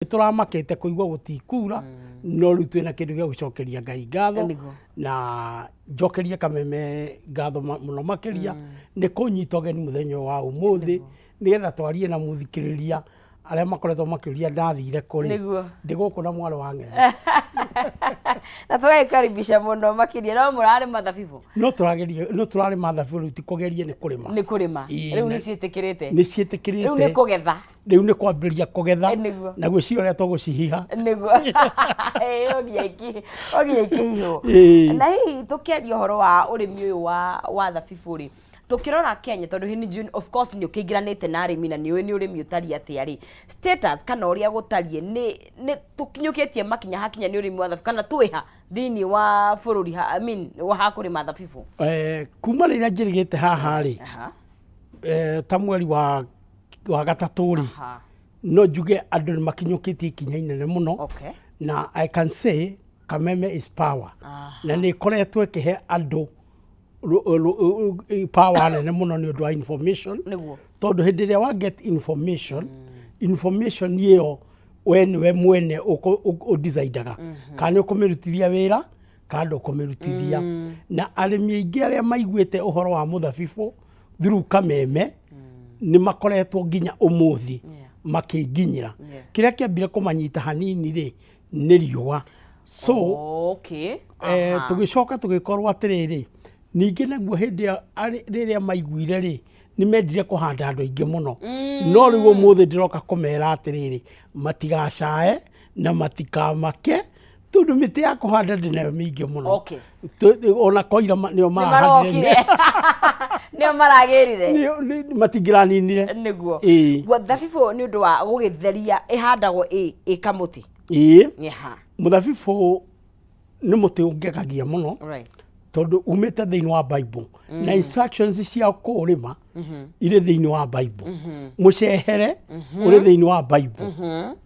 Tũramakĩte kũigua gũtikura, no rĩu twĩna kĩndũ gĩa gũcokeria Ngai ngatho. Na njokerie Kameme ngatho mũno makĩria nĩ kũnyita ũgeni mũthenya ũyũ wa ũmũthĩ, nĩgetha twarie na mũthikĩrĩria arĩa makoretwo makĩũria ndathire kũrĩ. Ndĩ gũkũ na mwarĩ wa ng'ethe. Na tũgagĩkaribisha mũno makĩria. No mũrarĩma thabibũ? No tũrageria, no tũrarĩma thabibũ rĩu, ti kũgeria, nĩ kũrĩma. Nĩ kũrĩma. Rĩu nĩ ciĩtĩkĩrĩte? Nĩ ciĩtĩkĩrĩte. Rĩu nĩ kũgetha? Rĩu nĩ kwambĩrĩria kũgetha. Na gwĩciria ũrĩa tũgũcihiha. Nĩguo. No nginya ikĩhihwo. Na hihi tũkĩaria ũhoro wa ũrĩmi ũyũ wa thabibũ rĩ, tũkĩrora Kenya, tondũ hĩ nĩ of course nĩ ũkĩingĩranĩte na arĩmi na nĩ ũĩ nĩ ũrĩmi ũtariĩ atĩa rĩ, status kana ũrĩa gũtariĩ, nĩ tũkinyũkĩtie makinya hakinya nĩ ũrĩmi wa thabibũ kana twĩha thĩinĩ wa bũrũri I mean, wa ha kũrĩma thabibũ? Kuma rĩrĩa njĩrĩgĩte haha rĩ, ta mweri wa gatatũ rĩ, no njuge andũ nĩ makinyũkĩtie ikinya inene mũno. Na I can say Kameme is power. Na nĩ ĩkoretwo ĩkĩhe andũ power nene mũno nĩ ũndũ wa information. Tondũ hĩndĩ ĩrĩa wa get information, information ĩyo we nĩwe mwene ũdecidaga kana nĩ ũkũmĩrutithia wĩra kana ndũkũmĩrutithia. Na arĩmi aingĩ arĩa maiguĩte ũhoro wa mũthabibũ through Kameme nĩ makoretwo nginya ũmũthĩ makĩnginyĩra. Kĩrĩa kĩambire kũmanyita hanini rĩ, nĩ riũa. So tũgĩcoka tũgĩkorwo atĩrĩrĩ, ningĩ naguo hĩndĩ ĩyo rĩrĩa maiguire rĩ, nĩ mendire kũhanda andũ aingĩ mũno. No rĩu ũmũthĩ ndĩroka kũmera atĩrĩrĩ, matigacae na matikamake, tondũ mĩtĩ ya kũhanda ndĩnayo mĩingĩ mũno. Ona koira nĩo nĩ marahandire. Marokire, nĩo maragĩrire. Matingĩraninire. Nĩguo. Thabibũ nĩ ũndũ wa gũgĩtheria ĩhandagwo ĩ kamũtĩ? Ĩĩ. Mũthabibũ nĩ mũtĩ ũngegagia mũno, tondũ umĩte thĩinĩ wa Bible, na instructions cia kũũrĩma irĩ thĩinĩ wa Bible. Mũcehere ũrĩ thĩinĩ wa Bible.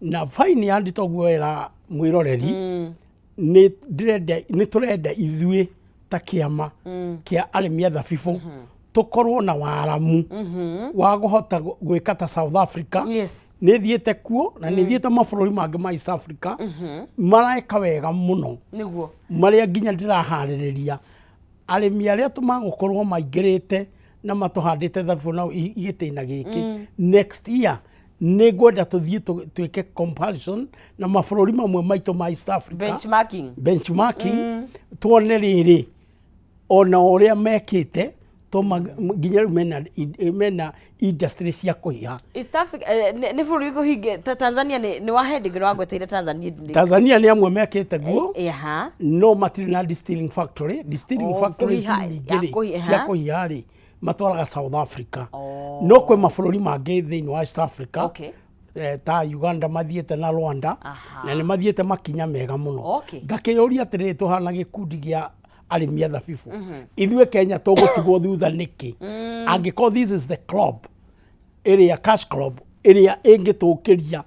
Na fine ya nditoguo wera mwĩroreri, nĩ ndĩrenda, nĩ tũrenda ithuĩ ta kĩama kĩa arĩmi a thabibũ tũkorwo na waramu wa kũhota gwĩka ta South Africa. Nĩ thiĩte kuo na nĩ thiĩte mabũrũri mangĩ ma East Africa mareka wega mũno. Marĩa nginya ndĩraharĩrĩria arĩmi arĩa tũmagũkorwo maingĩrĩte na matũhandĩte thabibũ nao igĩtĩna gĩkĩ, next year nĩ ngwenda tũthiĩ twĩke comparison na mabũrũri mamwe maitũ ma East Africa. Benchmarking. Benchmarking, tuone rĩrĩ ona ũrĩa mekĩte toma nginya rĩu mena industry cia kũhiha. East Africa, nĩ bũrũri kũhinge ta Tanzania, nĩ wa hĩndĩ ĩngĩ wagweteire Tanzania. Tanzania nĩ amwe mekĩte guo. No matirĩ na distilling factory. Distilling factory kũhiha, nyingĩ ya rĩ, kũhiha. Cia kũhiha rĩ, matwaraga South Africa. No kwĩ mabũrũri mangĩ thĩinĩ wa East Africa, ta Uganda mathiĩte na Rwanda, na nĩ mathiĩte makinya mega mũno. Ngakĩyũria atĩrĩrĩ, tũhana gĩkundi gĩa arĩmi a thabibũ ithuĩ Kenya tũgũtigwo thutha nĩkĩ, angĩkorwo this is the club ĩrĩa cash club ĩrĩa ĩngĩtũkĩria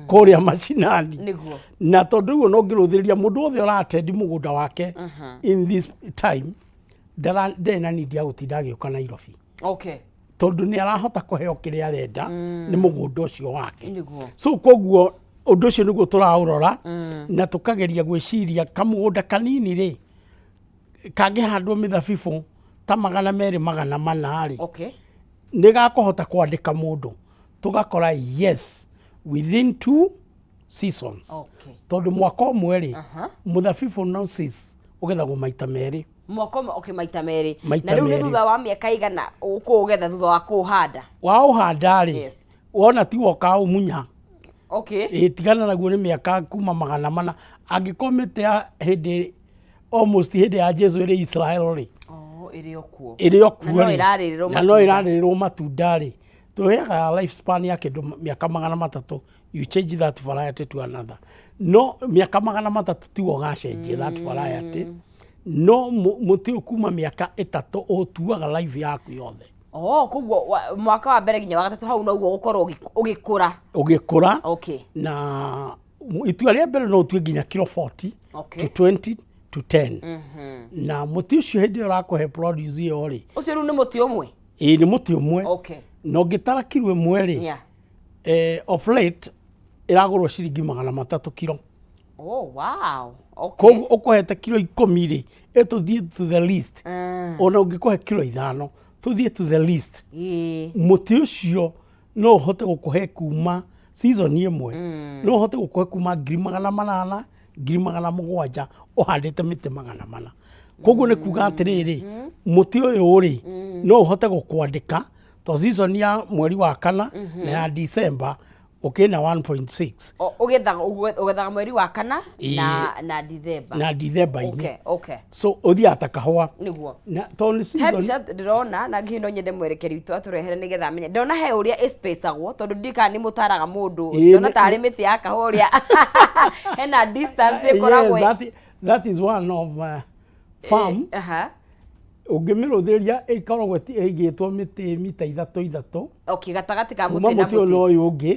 kũrĩa macinani? Na tondũ rĩu ona ũngĩrũthĩrĩria mũndũ wothe ũratendi mũgũnda wake in this time, ndarĩ na need ya gũtinda agĩũka Nairobi, tondũ nĩ arahota kũheo kĩrĩa arenda nĩ mũgũnda ũcio wake. So koguo ũndũ ũcio nĩguo tũraũrora na tũkageria gwĩciria kamũgũnda kanini rĩ, kangĩhandwo mĩthabibũ ta 200, 400 rĩ, nĩ gakũhota kwandĩka mũndũ, tũgakora yes within two seasons, tondũ mwaka ũmwe rĩ, mũthabibũ no sis ũgethagwo maita merĩ. Mwaka ũmwe, okay, maita merĩ. Maita Na rĩu nĩ merĩ. Thutha wa mĩaka igana ũkũũgetha thutha wa kũũhanda? Waũhanda rĩ, wona tiwe ũkaũmunya. Ĩ tigana naguo, nĩ mĩaka kuma 400, angĩkorwo mĩtĩ ya hĩndĩ almost hĩndĩ ya Jesu ĩrĩ Israel rĩ, Oh, ĩrĩ o kuo. Ĩrĩ o kuo Na no rĩ, ĩrarĩrĩrwo na no matunda. ĩrarĩrĩrwo matunda rĩ, tũheaga life span ya kĩndũ mĩaka 300. You change that variety to another, no mĩaka 300 tiwe ũgacenjia that variety. No mũtĩ ũyũ kuma mĩaka 3 ũtuaga life yaku yothe. Oh, koguo mwaka wa mbere nginya wa gatatũ hau noguo ũgũkorwo ũgĩkũra. Ũgĩkũra. Na itua rĩa mbere no ũtue nginya kilo 40 to 20 to 10. Na mũtĩ ũcio hĩndĩ ĩyo ũrakũhe produce ĩyo rĩ, Ũcio rĩu nĩ mũtĩ ũmwe? Ĩĩ, nĩ mũtĩ ũmwe. Na ũngĩtara kilo 1 rĩ, of late Ĩragũrwo ciringi 300 kiro. Oh, wow. Okay. Koguo ũkũhete kiro 10 rĩ, ĩtũthiĩ to the least, ona ũngĩkũhe kiro 5, tũthiĩ to the least, mũtĩ ũcio no ũhote gũkũhe kuma season ĩmwe, no ũhote gũkũhe kuma 800,000, 700,000, ũhandĩte mĩtĩ 400. Koguo nĩ kuga atĩrĩrĩ, mũtĩ ũyũ rĩ, no ũhote gũkwandĩka to season ya mweri wa kana na ya December ũkĩna 1.6. Ũgethaga mweri wa kana na Dithemba. Na Dithemba-inĩ. So ũthiaga ta kahũa. Na tondũ nĩ He season mbica ndĩrona na nginya no nyende mwerekeri witũ atũrehere nĩgetha amenye. Ndĩrona he ũrĩa ĩspacagwo tondũ ndiũĩ kana nĩ mũtaraga mũndũ. Ndĩrona tarĩ mĩtĩ ya kahũa ũrĩa hena distance ĩkoragwo. Yes, that is one of farm. Ũngĩmĩrũthĩrĩria ĩkoragwo ĩigĩtwo mĩtĩ mita ithatũ ithatũ. Okay, gatagatĩ ka Kuma mũtĩ na mũtĩ ũyũ na mũtĩ. ũyũ ũngĩ.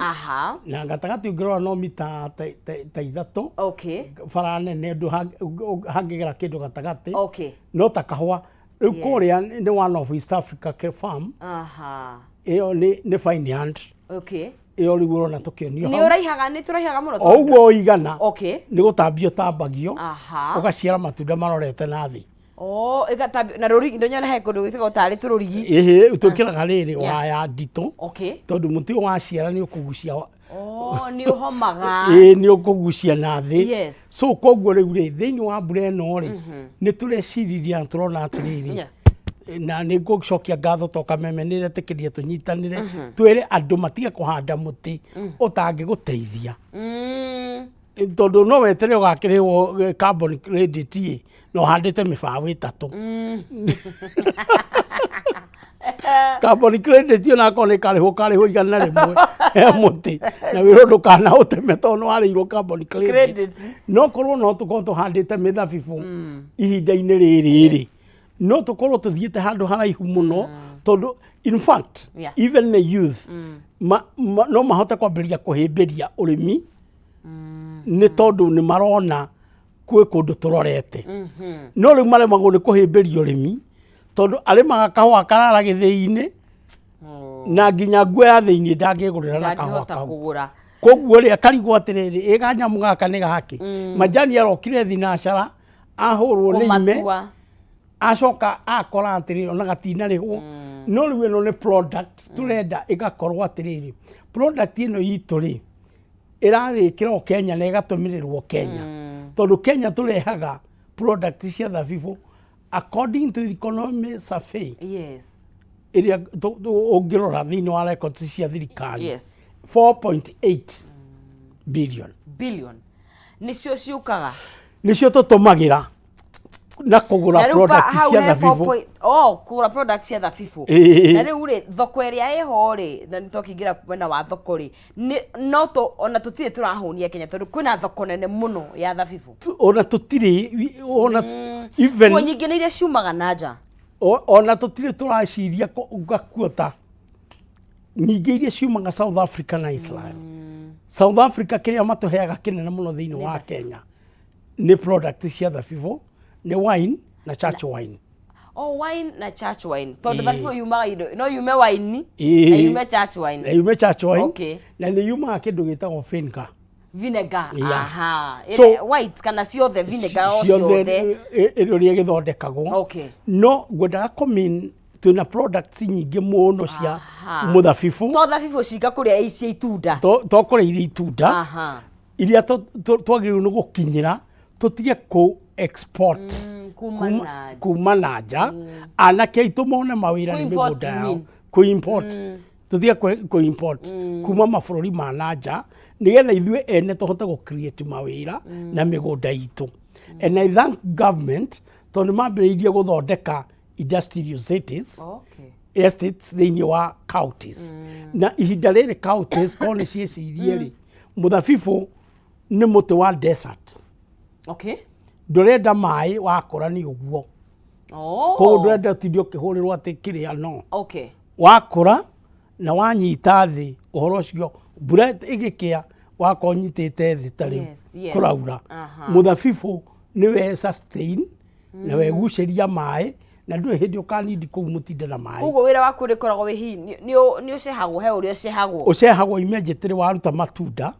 Na gatagatĩ ũngĩrora no mita ta 3. Bara nene ũndũ hangĩgera kĩndũ gatagatĩ. No ta kahũa. Rĩu kũrĩa nĩ one of East Africa farm. Ĩyo nĩ Vineyard. Ĩyo rĩu ũrona tũkĩonio Nĩ hau. ũraihaga, nĩ tũraihaga mũno O tondũ ũguo ũigana. Nĩ gũtambio ũtambagio. Ũgaciara matunda marorete na thĩ. Oh, ĩgatambio na rũrigi, ndonyona he kũndũ gwĩtagwo tarĩ tũrũrigi. Ĩhĩ, twĩkĩraga rĩrĩ waya nditũ. Tondũ mũtĩ ũyũ waciara nĩ ũkũgucia. Oh, nĩ ũhomaga. Ĩĩ, nĩ ũkũgucia na thĩ. So koguo rĩu rĩ, thĩinĩ wa mbura ĩno rĩ, nĩ tũreciriria na tũrona atĩrĩrĩ, na nĩ ngũcokia ngatho to Kameme nĩ ĩretĩkĩria tũnyitanĩre, twĩre andũ matige kũhanda mũtĩ ũtangĩgũteithia. Tondũ no weterere ũgakĩrĩhwo carbon credit ĩ, na ũhandĩte mĩbaũ 3. Carbon credit ĩyo nakorwo nĩ karĩhwo karĩhwo 100 he mũtĩ, na wĩrwo ndũkanaũteme tondũ nĩ warĩirwo carbon credit. Credit. No korwo no tũkorwo tũhandĩte mĩthabibũ ihinda-inĩ rĩrĩ rĩ, no tũkorwo tũthiĩte handũ haraihu mũno, tondũ in fact even the youth no mahote kwambĩrĩria kũhĩmbĩria ũrĩmi, nĩ tondũ nĩ marona kwĩ kũndũ tũrorete. No rĩu maremagwo nĩ kũhĩmbĩria ũrĩmi tondũ arĩmaga kahũa karara gĩthĩi-inĩ, na nginya nguo ya thĩinĩ ndangĩgũrĩra na kahũa Ndangĩhota kau. kũgũra. Koguo rĩ, akarigwo atĩrĩrĩ, ĩ ganyamũ gaka nĩ gakĩ? Majani arokire thinacara, ahũrwo nĩ ime, Kũmatua. acoka akora atĩrĩrĩ, ona gatinarĩhwo. No rĩu ĩno nĩ product tũrenda ĩgakorwo atĩrĩrĩ, product ĩno itũ rĩ, ĩrarĩkĩra o Kenya na ĩgatũmĩrĩrwo Kenya. Tondũ Kenya tũrehaga product cia thabibũ according to the economic survey. Ĩrĩa ũngĩrora thĩinĩ wa records cia thirikari. 4.8 billion. Billion. Nĩcio ciũkaga. Nĩcio tũtũmagĩra na kũgũra Na rĩu product hau cia he four thabibũ. point-, oh, kũgũra product cia thabibũ. Na rĩu rĩ, thoko ĩrĩa ĩho rĩ, na nĩ twakĩingĩra mwena wa thoko rĩ, nĩ, no tũ, ona tũtirĩ tũrahũnia Kenya tondũ kwĩna thoko nene mũno ya thabibũ. Ona tũtirĩ, ona even Nguo nyingĩ nĩ iria ciumaga na nja. Ona tũtirĩ tũraciria gakuota nyingĩ iria ciumaga South Africa na Israel. South Africa kĩrĩa matũheaga kĩnene mũno thĩinĩ wa Kenya nĩ product cia thabibũ, nĩ wine na church wine. Oh, wine na church wine. Tondũ thabibũ yumaga indo, no yume wine na yume church wine. Na yume church wine. Na nĩ yumaga kĩndũ gĩtagwo vinegar. Vinegar. Yeah. Aha. So, Ĩrĩa white kana ciothe vinegar o ciothe ciothe. ĩrĩa ũrĩa ĩgĩthondekagwo. No ngwendaga kũmean twĩna products nyingĩ mũno cia mũthabibũ. To thabibũ cika kũrĩa cia itunda. To kũrĩa iria itunda. Iria twagĩrĩirwo nĩ gũkinyĩra tũtige kũ export Kuma na nja. kuma na nja. Anake aitũ mone mawĩra nĩ Kũ-import mĩgũnda yao. mean. Kũ-import. Tũtige kũ-import kuma mabũrũri ma na nja nĩgetha ithuĩ ene tũhote gũ create mawĩra na mĩgũnda itũ. And I thank government tondũ nĩ mambĩrĩirie gũthondeka industrial cities, estates thĩinĩ wa counties. Na ihinda rĩrĩ counties korwo nĩ ciĩcirie rĩ, mũthabibũ nĩ mũtĩ wa desert. Ndũrenda maĩ wakũra nĩ ũguo. Koguo ndũrenda ũtinde ũkĩhũrĩrwo atĩ kĩrĩa no. Wakũra na wanyita thĩ ũhoro ũcio mbura ĩgĩkĩa wakorwo ũnyitĩte thĩ ta rĩu kũraura. Mũthabibũ nĩ we sustain na wegucĩria maĩ Na ndũrĩ hĩndĩ ũkanindi kũu mũtinde na maĩ. Koguo wĩra waku ũrĩkoragwo wĩ hihi nĩ ũcehagwo, he ũrĩa ũcehagwo? Ũcehagwo immediately waruta matunda.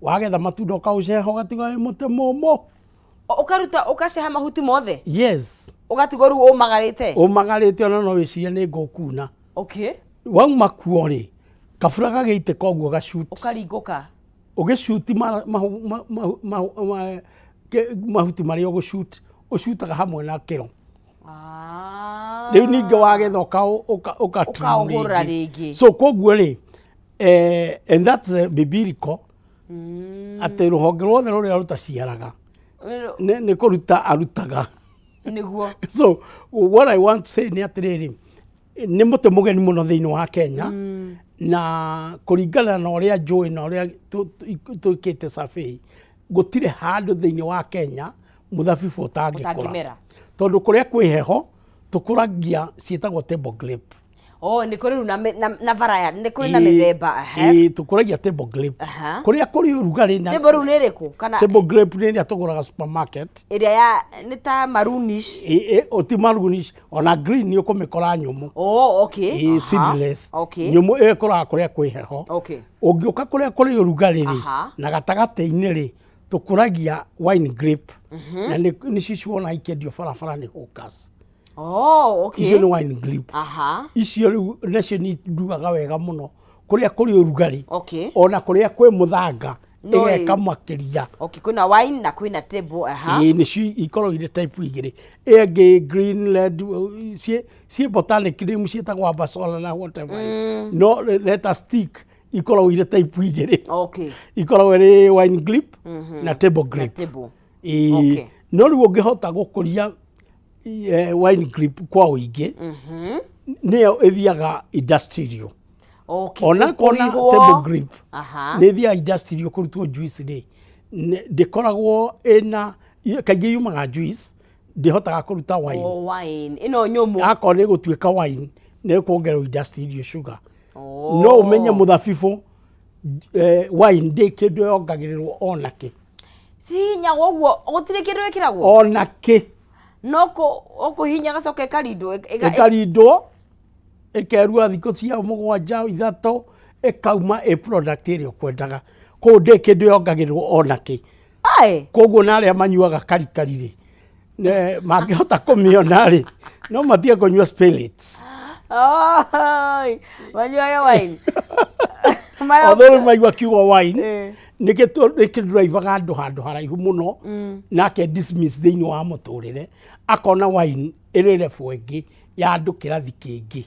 Wagetha matunda ũkaũceha ũgatiga wĩ mũtĩ mũmũ. Ũkaruta, ũkaceha mahuti mothe? Yes. Ũgatigwo rĩu ũmagarĩte? Ũmagarĩte, ona no wĩcirie nĩ ngũkuna. Wauma kuo rĩ, kabura gagĩitĩka ũguo gacuti. Ũkaringũka. Ũgĩcuti mahuti marĩa ũgũcuti, ũcutaga hamwe na kĩro. Rĩu ningĩ wagetha ũka trim. Ũkaũhũra rĩngĩ. So koguo rĩ, and that's biblical, atĩ rũhonge ruothe rũrĩa rũtaciaraga nĩ kũruta arutaga. So what I want to say nĩ atĩrĩrĩ, nĩ mũtĩ mũgeni mũno thĩinĩ wa Kenya, na kũringana na ũrĩa njũĩ na ũrĩa twĩkĩte survey, gũtirĩ handũ thĩinĩ wa Kenya mũthabibũ ũtangĩkũra. Ũtangĩmera. Tondũ kũrĩa kwĩ heho tũkũragia ciĩtagwo table grape. Oh, nĩ kũrĩ rĩu na variant, nĩ kũrĩ na mĩthemba, ehe. Ĩĩ, tũkũragia table grape. Kũrĩa kũrĩ ũrugarĩ na Table rĩu nĩ ĩrĩkũ? Kana Table grape nĩ ĩrĩa tũgũraga supermarket. Ĩrĩa ya nĩ ta maroonish. Ĩ, ti maroonish, ona green nĩ ũkũmĩkora nyũmũ. Oh, okay. Ĩ, seedless. Nyũmũ ĩyo ĩkũraga kũrĩa kwĩ heho. Ũngĩũka kũrĩa kũrĩ ũrugarĩ rĩ, na gatagatĩ-inĩ rĩ, tũkũragia wine grape. Na nĩcio ciwona ikĩendio barabara nĩ hawkers. Oh, okay. Icio nĩ wine grape. Icio rĩu nacio nĩ ndugaga wega mũno kũrĩa kũrĩ ũrugarĩ. Ona kũrĩa kwĩ mũthanga ĩgeka makĩria. Okay, kwĩna wine na kwĩna table, aha. Ĩĩ, nĩcio ikoragwo irĩ type igĩrĩ. Ĩyo ĩngĩ green, red, ciĩ botanic name ciĩtagwo ambasola na whatever. No let us stick, ikoragwo irĩ type igĩrĩ. Ikoragwo ĩrĩ wine grape na table Na grape. table. Ĩĩ. No rĩu ũngĩhota gũkũria wine grape kwa ũingĩ, nĩyo ĩthiaga industrial. Ona kona Kũhihwo. Table grape nĩ ĩthiaga industrial kũrutwo juice rĩ, ndĩkoragwo ĩna, kaingĩ yumaga juice, ndĩhotaga kũruta wine. Oh, wine ĩno nyũmũ. Akorwo nĩ ĩgũtuĩka wine nĩ ĩkuongererwo industrial sugar. No ũmenye mũthabibũ, wine ndĩ kĩndũ yongagĩrĩrwo ona kĩ. Cihinyagwo ũguo, gũtirĩ kĩndũ ĩkĩragwo? Ona kĩ. No ũkũhihinya gacoka ĩkarindwo, Ĩkarindwo, ĩkerua thikũ cia 7 3, ĩkauma ĩ product ĩrĩa ũkwendaga. Koguo ndĩ kĩndũ yongagĩrĩrwo ona kĩ. Ai. Koguo na arĩa manyuaga karikari rĩ, mangĩhota kũmĩona rĩ, no matige kũnyua spirits. Oi, manyuage wine. Although rĩu maigua kiugo wine, nĩkĩ drivaga andũ handũ haraihu mũno, nake dismiss thĩinĩ wa mũtũrĩre, akona wine ĩrĩ level ĩngĩ ya andũ kĩrathi kĩngĩ.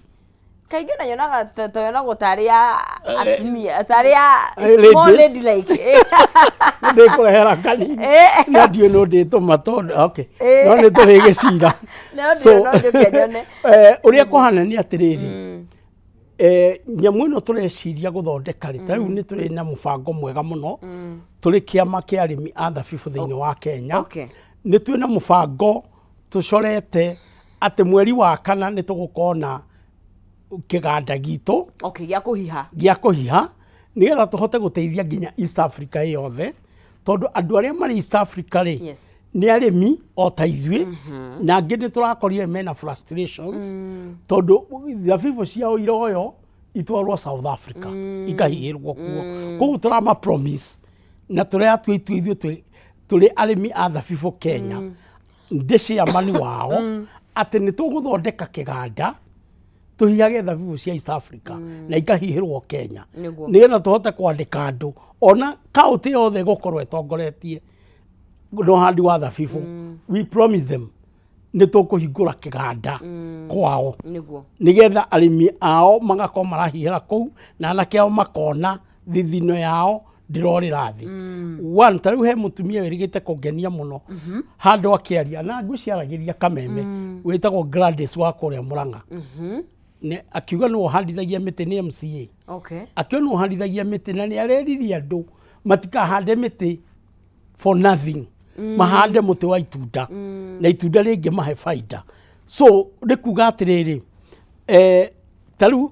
Kaingĩ na nyonaga toyonagwo tarĩ ya atumia, tarĩ ya it's more ladies. lady like. Ndĩkũrehera kanini. Na ndiũĩ nũ ndĩtũma tondũ okay. No nĩ tũrĩgĩcira. No ndiũĩ, no njũke nyone. Ũrĩa kũhana nĩ atĩrĩrĩ, nyamũ ĩno tũreciria gũthondeka rĩ, ta rĩu nĩ tũrĩ na mũbango mwega mũno tũrĩ kĩama kĩa arĩmi a thabibũ thĩinĩ wa Kenya. Nĩ twĩ na mũbango tũcorete atĩ mweri wa kana nĩ tũgũkorwo na kĩganda gitũ. Okay, gĩa kũhiha. Gĩa kũhiha, nĩgetha tũhote gũteithia nginya East Africa yothe, tondũ andũ arĩa marĩ East Africa rĩ, nĩ arĩmi o ta ithuĩ, na angĩ nĩ tũrakorire mena frustrations, tondũ thabibũ ciao iroyo itwarwo South Africa ikahihĩrwo kuo. Koguo tũrama promise na tũratua itua ithuĩ tũrĩ arĩmi a thabibũ Kenya, ndĩ chairman wao, atĩ nĩ tũgũthondeka kĩganda tũhihage thabibũ cia East Africa na ikahihĩrwo Kenya, nĩgetha tũhote kwandĩka andũ, ona kaũntĩ yothe ĩgũkorwo ĩtongoretie na ũhandi wa thabibũ. We promise them nĩ tũkũhingũra kĩganda kwao, nĩgetha arĩmi ao magakorwo marahihĩra kũu na anake ao makona thithino yao ndĩrorĩra thĩ. One, ta rĩu he mũtumia wĩrĩgĩte kũngenia mũno handũ akĩaria na ngwĩciaragĩria kameme, wĩtagwo Gladys wa kũrĩa Mũrang'a. Akiuga nĩwe ũhandithagia mĩtĩ, nĩ MCA. Akiuga nĩwe ũhandithagia mĩtĩ na nĩ areririe andũ matikahande mĩtĩ for nothing, mahande mũtĩ wa itunda na itunda rĩngĩ mahe baida. So nĩ kuga atĩrĩrĩ, ta rĩu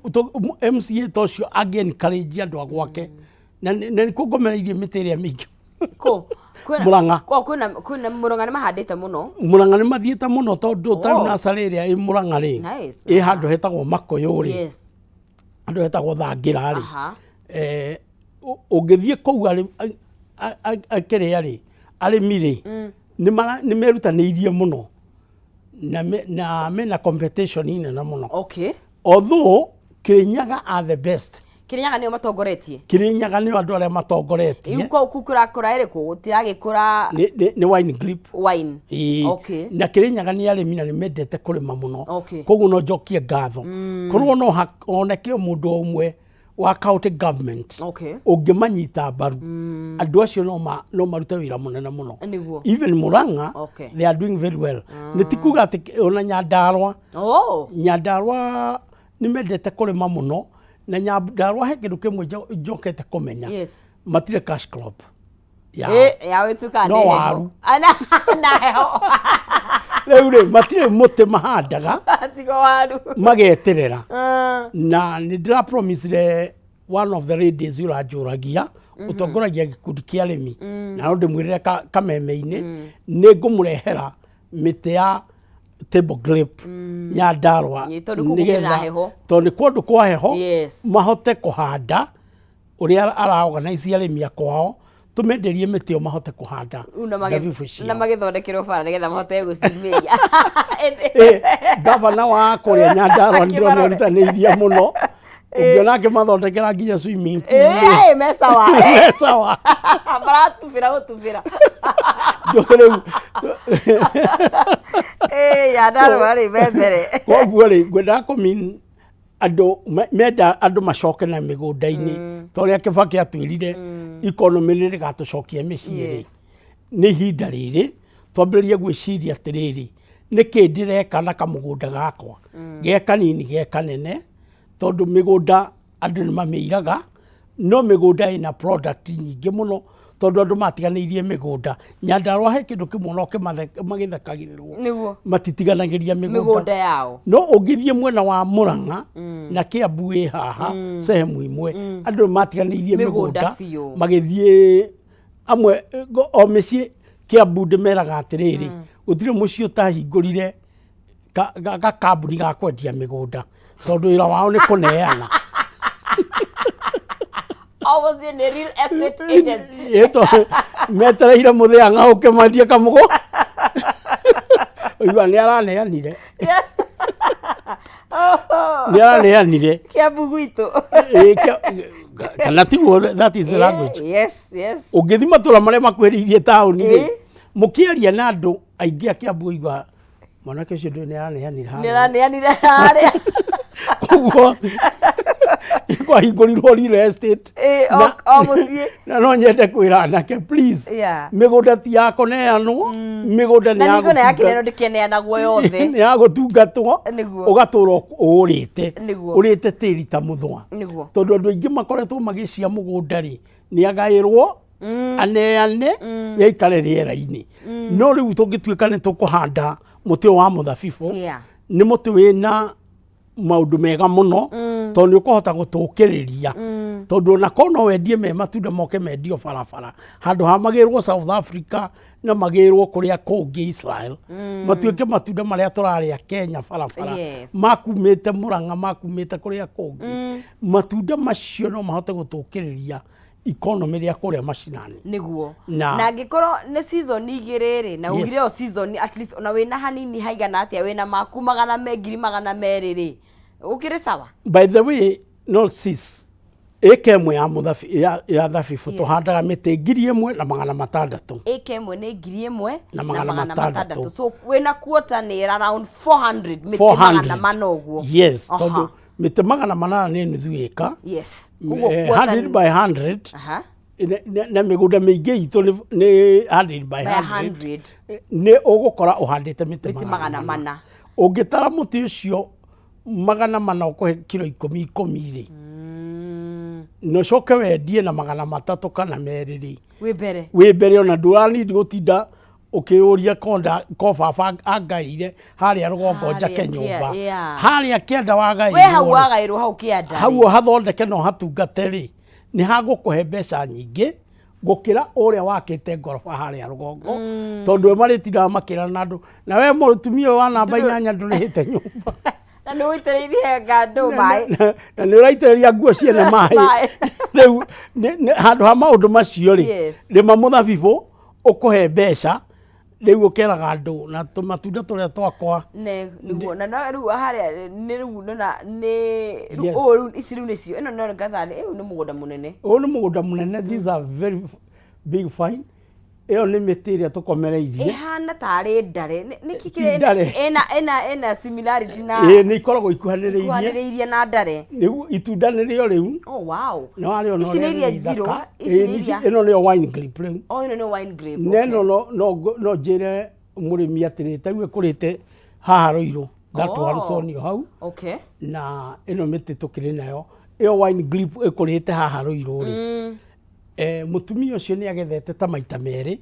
MCA ta ũcio angĩ encourage andũ a gwake, na nĩ kũngomereirie mĩtĩ ĩrĩa mĩingĩ. Kũ? Kwĩna Mũrang'a. Kũ kwĩna kwĩna Mũrang'a nĩ mahandĩte mũno. Mũrang'a nĩ mathiĩte mũno tondũ ta rĩu Oh. nacarĩ ĩrĩa ĩ Mũrang'a rĩ Nice. ĩ handũ hetagwo Makũyũ rĩ Yes. handũ hetagwo Thangĩra rĩ Aha. eh, ũngĩthiĩ kũu kĩrĩa rĩ arĩmi rĩ nĩ mara- nĩ merutanĩirie mũno na me- na mena competition nene mũno Okay. although Kirinyaga are the best Kirinyaga nĩo matongoretie. Kirinyaga nĩo andũ arĩa matongoretie Rĩu kũu kũu kũrakũra ĩrĩkũ? Gũtiragĩkũra nĩ nĩ- nĩ wine grape wine. Ĩĩ. Okay. na Kirinyaga nĩ arĩmi na nĩ mendete kũrĩma mũno Okay. koguo no njokie ngatho korwo no ha- honeke o mũndũ ũmwe wa county government Okay. ũngĩmanyita mbaru andũ acio no ma- no marute wĩra mũnene mũno Nĩguo. even Murang'a Okay. they are doing very well nĩ ti kuga atĩ ona Nyandarua Oh. Nyandarua nĩ mendete kũrĩma mũno na Nyandarua he kĩndũ kĩmwe njokete kũmenya Yes. matirĩ cash crop yao. Eh, ya wĩtuka No nĩ heho. waru. Ana na heho. Rĩu rĩ matirĩ mũtĩ mahandaga Tigo waru. mageterera Ah. na nĩ ndĩra promisire one of the ladies ũranjũragia ũtongoragia gĩkundi kĩa arĩmi na no ndĩmwĩrĩre kameme-inĩ nĩ ngũmũrehera mĩtĩ ya table grape Nyandarua Ĩ, tondũ kũu gũkĩrĩ na heho. tondũ nĩ kũndũ kwa heho Yes. mahote kũhanda ũrĩa ara organize arĩmi a kwao tũmenderie mĩtĩ ĩyo mahote kũhanda Rĩu na thabibũ na ciao magĩthondekerwo bara nĩgetha mahote gũciumĩria. Eh, gavana wa kũrĩa Nyandarua nĩ ndĩrona Akĩmarore. erutanĩirie mũno ũngĩona akĩmathondekera nginya swimming pool rĩ, Eh, me sawa. me sawa Maratubĩra gũtubĩra. Ndũ rĩu Eh, Nyandarua rĩ me mbere. koguo rĩ ngwendaga kũmean andũ menda andũ macoke na mĩgũnda-inĩ ta ũrĩa Kĩbakĩ atwĩrire economy nĩ rĩgatũcokia mĩciĩ rĩ Yes. nĩ ihinda rĩrĩ twambĩrĩrie gwĩciria atĩrĩrĩ nĩkĩ ndĩreka na kamũgũnda gakwa ge kanini ge kanene tondũ mĩgũnda andũ nĩ mamĩiraga no mĩgũnda ĩna product nyingĩ mũno tondũ andũ matiganĩirie mĩgũnda Nyandarua he kĩndũ kĩmwe no magĩthekagĩrĩrwo Nĩguo. matitiganagĩria mĩgũnda Mĩgũnda yao. no ũngĩthiĩ mwena wa Murang'a na Kiambu ĩ haha sehemu imwe andũ nĩ matiganĩirie Mĩgũnda mĩgũnda biũ. magĩthiĩ amwe o mĩciĩ Kiambu ndĩmeraga atĩrĩrĩ gũtirĩ mũciĩ ũtahingũrire gakambuni ga kwendia mĩgũnda tondũ wĩra wao nĩ kũneana O mũciĩ nĩ real estate agent. Ĩ, tondũ metereire mũthĩa ng'aũke mandie kamũgũ ũigua nĩ araneanire nĩ araneanire Kiambu gwitũ. Ĩ, kana tiguo that is the language Yes, yes. ũngĩthiĩ matũra marĩa makuhĩrĩirie taũni rĩ Ĩ. mũkĩaria na andũ aingĩ a Kiambu ũigua mwanake ũcio ndũĩ nĩ araneanire Nĩ harĩa araneanire harĩa. koguo kwahingũrirwo real estate Ĩ, o mũciĩ. na no nyende kwĩra anake please Yeah. mĩgũnda ti ya kũneanwo mĩgũnda nĩ Na ya ningĩ ona gũtunga- yakĩneanwo ndĩkĩneanagwo yothe. nĩ ya gũtungatwo Nĩguo. ũgatũra ũrĩte Nĩguo. ũrĩte tĩri ta mũthũa Nĩguo. tondũ andũ aingĩ makoretwo magĩcia mũgũnda rĩ nĩ agaĩrwo aneane yaikare rĩera-inĩ no rĩu tũngĩtuĩka nĩ tũkũhanda mũtĩ ũyũ wa mũthabibũ Yeah. nĩ mũtĩ wĩna maũndũ mega mũno tondũ nĩ ũkũhota gũtũkĩrĩria tondũ ona korwo no wendie me matunda moke mendio barabara handũ ha magĩrwo South Africa na magĩrwo kũrĩa kũngĩ Israel matuĩke matunda marĩa tũrarĩa Kenya barabara Yes. makumĩte Murang'a makumĩte kũrĩa kũngĩ matunda macio no mahote gũtũkĩrĩria economy rĩa kũrĩa macinani nĩguo Na- na angĩkorwo nĩ season igĩrĩ rĩ na Yes. ugire o season at least ona wĩna hanini haigana atĩa wĩna maku magana me 200,000 rĩ ũkĩrĩ sawa by the way no sis ĩka ĩmwe ya mũthabi ya thabibũ tũhandaga mĩtĩ 1,600 ĩka ĩmwe nĩ 1,000 Na 600. So wĩna quarter nĩ around 400 mĩtĩ 400. 400 ũguo yes Aha. tondũ mĩtĩ 800 nĩ nuthu ĩka yes Koguo Eh, quarter 100 by 100 Aha. na mĩgũnda mĩingĩ itũ nĩ 100 by By 100 100 nĩ ũgũkora ũhandĩte mĩtĩ mĩtĩ 400 ũngĩtara mũtĩ ũcio 400 ũkũhe kiro 10 10 rĩ na ũcoke wendie na 300 kana 2 rĩ wĩ mbere wĩ mbere ona ndũranindi gũtinda ũkĩũria konda ko baba angaire harĩa rũgongo njake Harĩa nyũmba yeah. harĩa kĩanda we hau wagaĩirwo rĩ, wagaĩrwo hau kĩanda hau ũhathondeke na ũhatungate rĩ nĩ hagũkũhe mbeca nyingĩ Gũkĩra ũrĩa wakĩte ngoroba harĩa rũgongo, tondũ we marĩtindaga makĩrana na andũ, na we mũtumia ũyũ wa namba 8 ndũrĩhĩte nyũmba. Na nĩ ũitĩrĩirie ngandũ maĩ. Na nĩ ũraitĩrĩria nguo ciene maĩ. Maĩ. Rĩu handũ ha maũndũ macio rĩ, rĩma mũthabibũ ũkũhe mbeca. Rĩu ũkeraga andũ na tũmatunda tũrĩa twakwa. Ne niguo, na no rĩu harĩa nĩ rĩu nona nĩ rĩu ũũ rĩu ici rĩu nĩcio ĩno no ngatha ĩyo nĩ mũgũnda mũnene. Ũyũ nĩ mũgũnda mũnene. These are very big fine. Ĩyo nĩ mĩtĩ ĩrĩa tũkomereirie. Ĩhana tarĩ ndare. Nĩkĩ Ti ndare. Ĩna similarity na Ĩĩ, nĩ ikoragwo ikuhanĩrĩirie. Ikuhanĩrĩirie na ndare. Rĩu itunda nĩrĩo rĩu. Oh wow. Nĩ warĩona Ici nĩ ũrĩa iria rĩ njirũ, ithaka. ici Ĩĩ, nĩ iria- ĩno nĩyo wine grape rĩu. Oh, ĩno nĩ wine grape. Na ĩno no njĩre mũrĩmi atĩrĩ, ta rĩu ĩkũrĩte haha Rũirũ, that one thorn hau. Na ĩno mĩtĩ tũkĩrĩ nayo, ĩyo wine grape ĩkũrĩte haha Rũirũ rĩ, mũtumia ũcio nĩ agethete ta maita merĩ.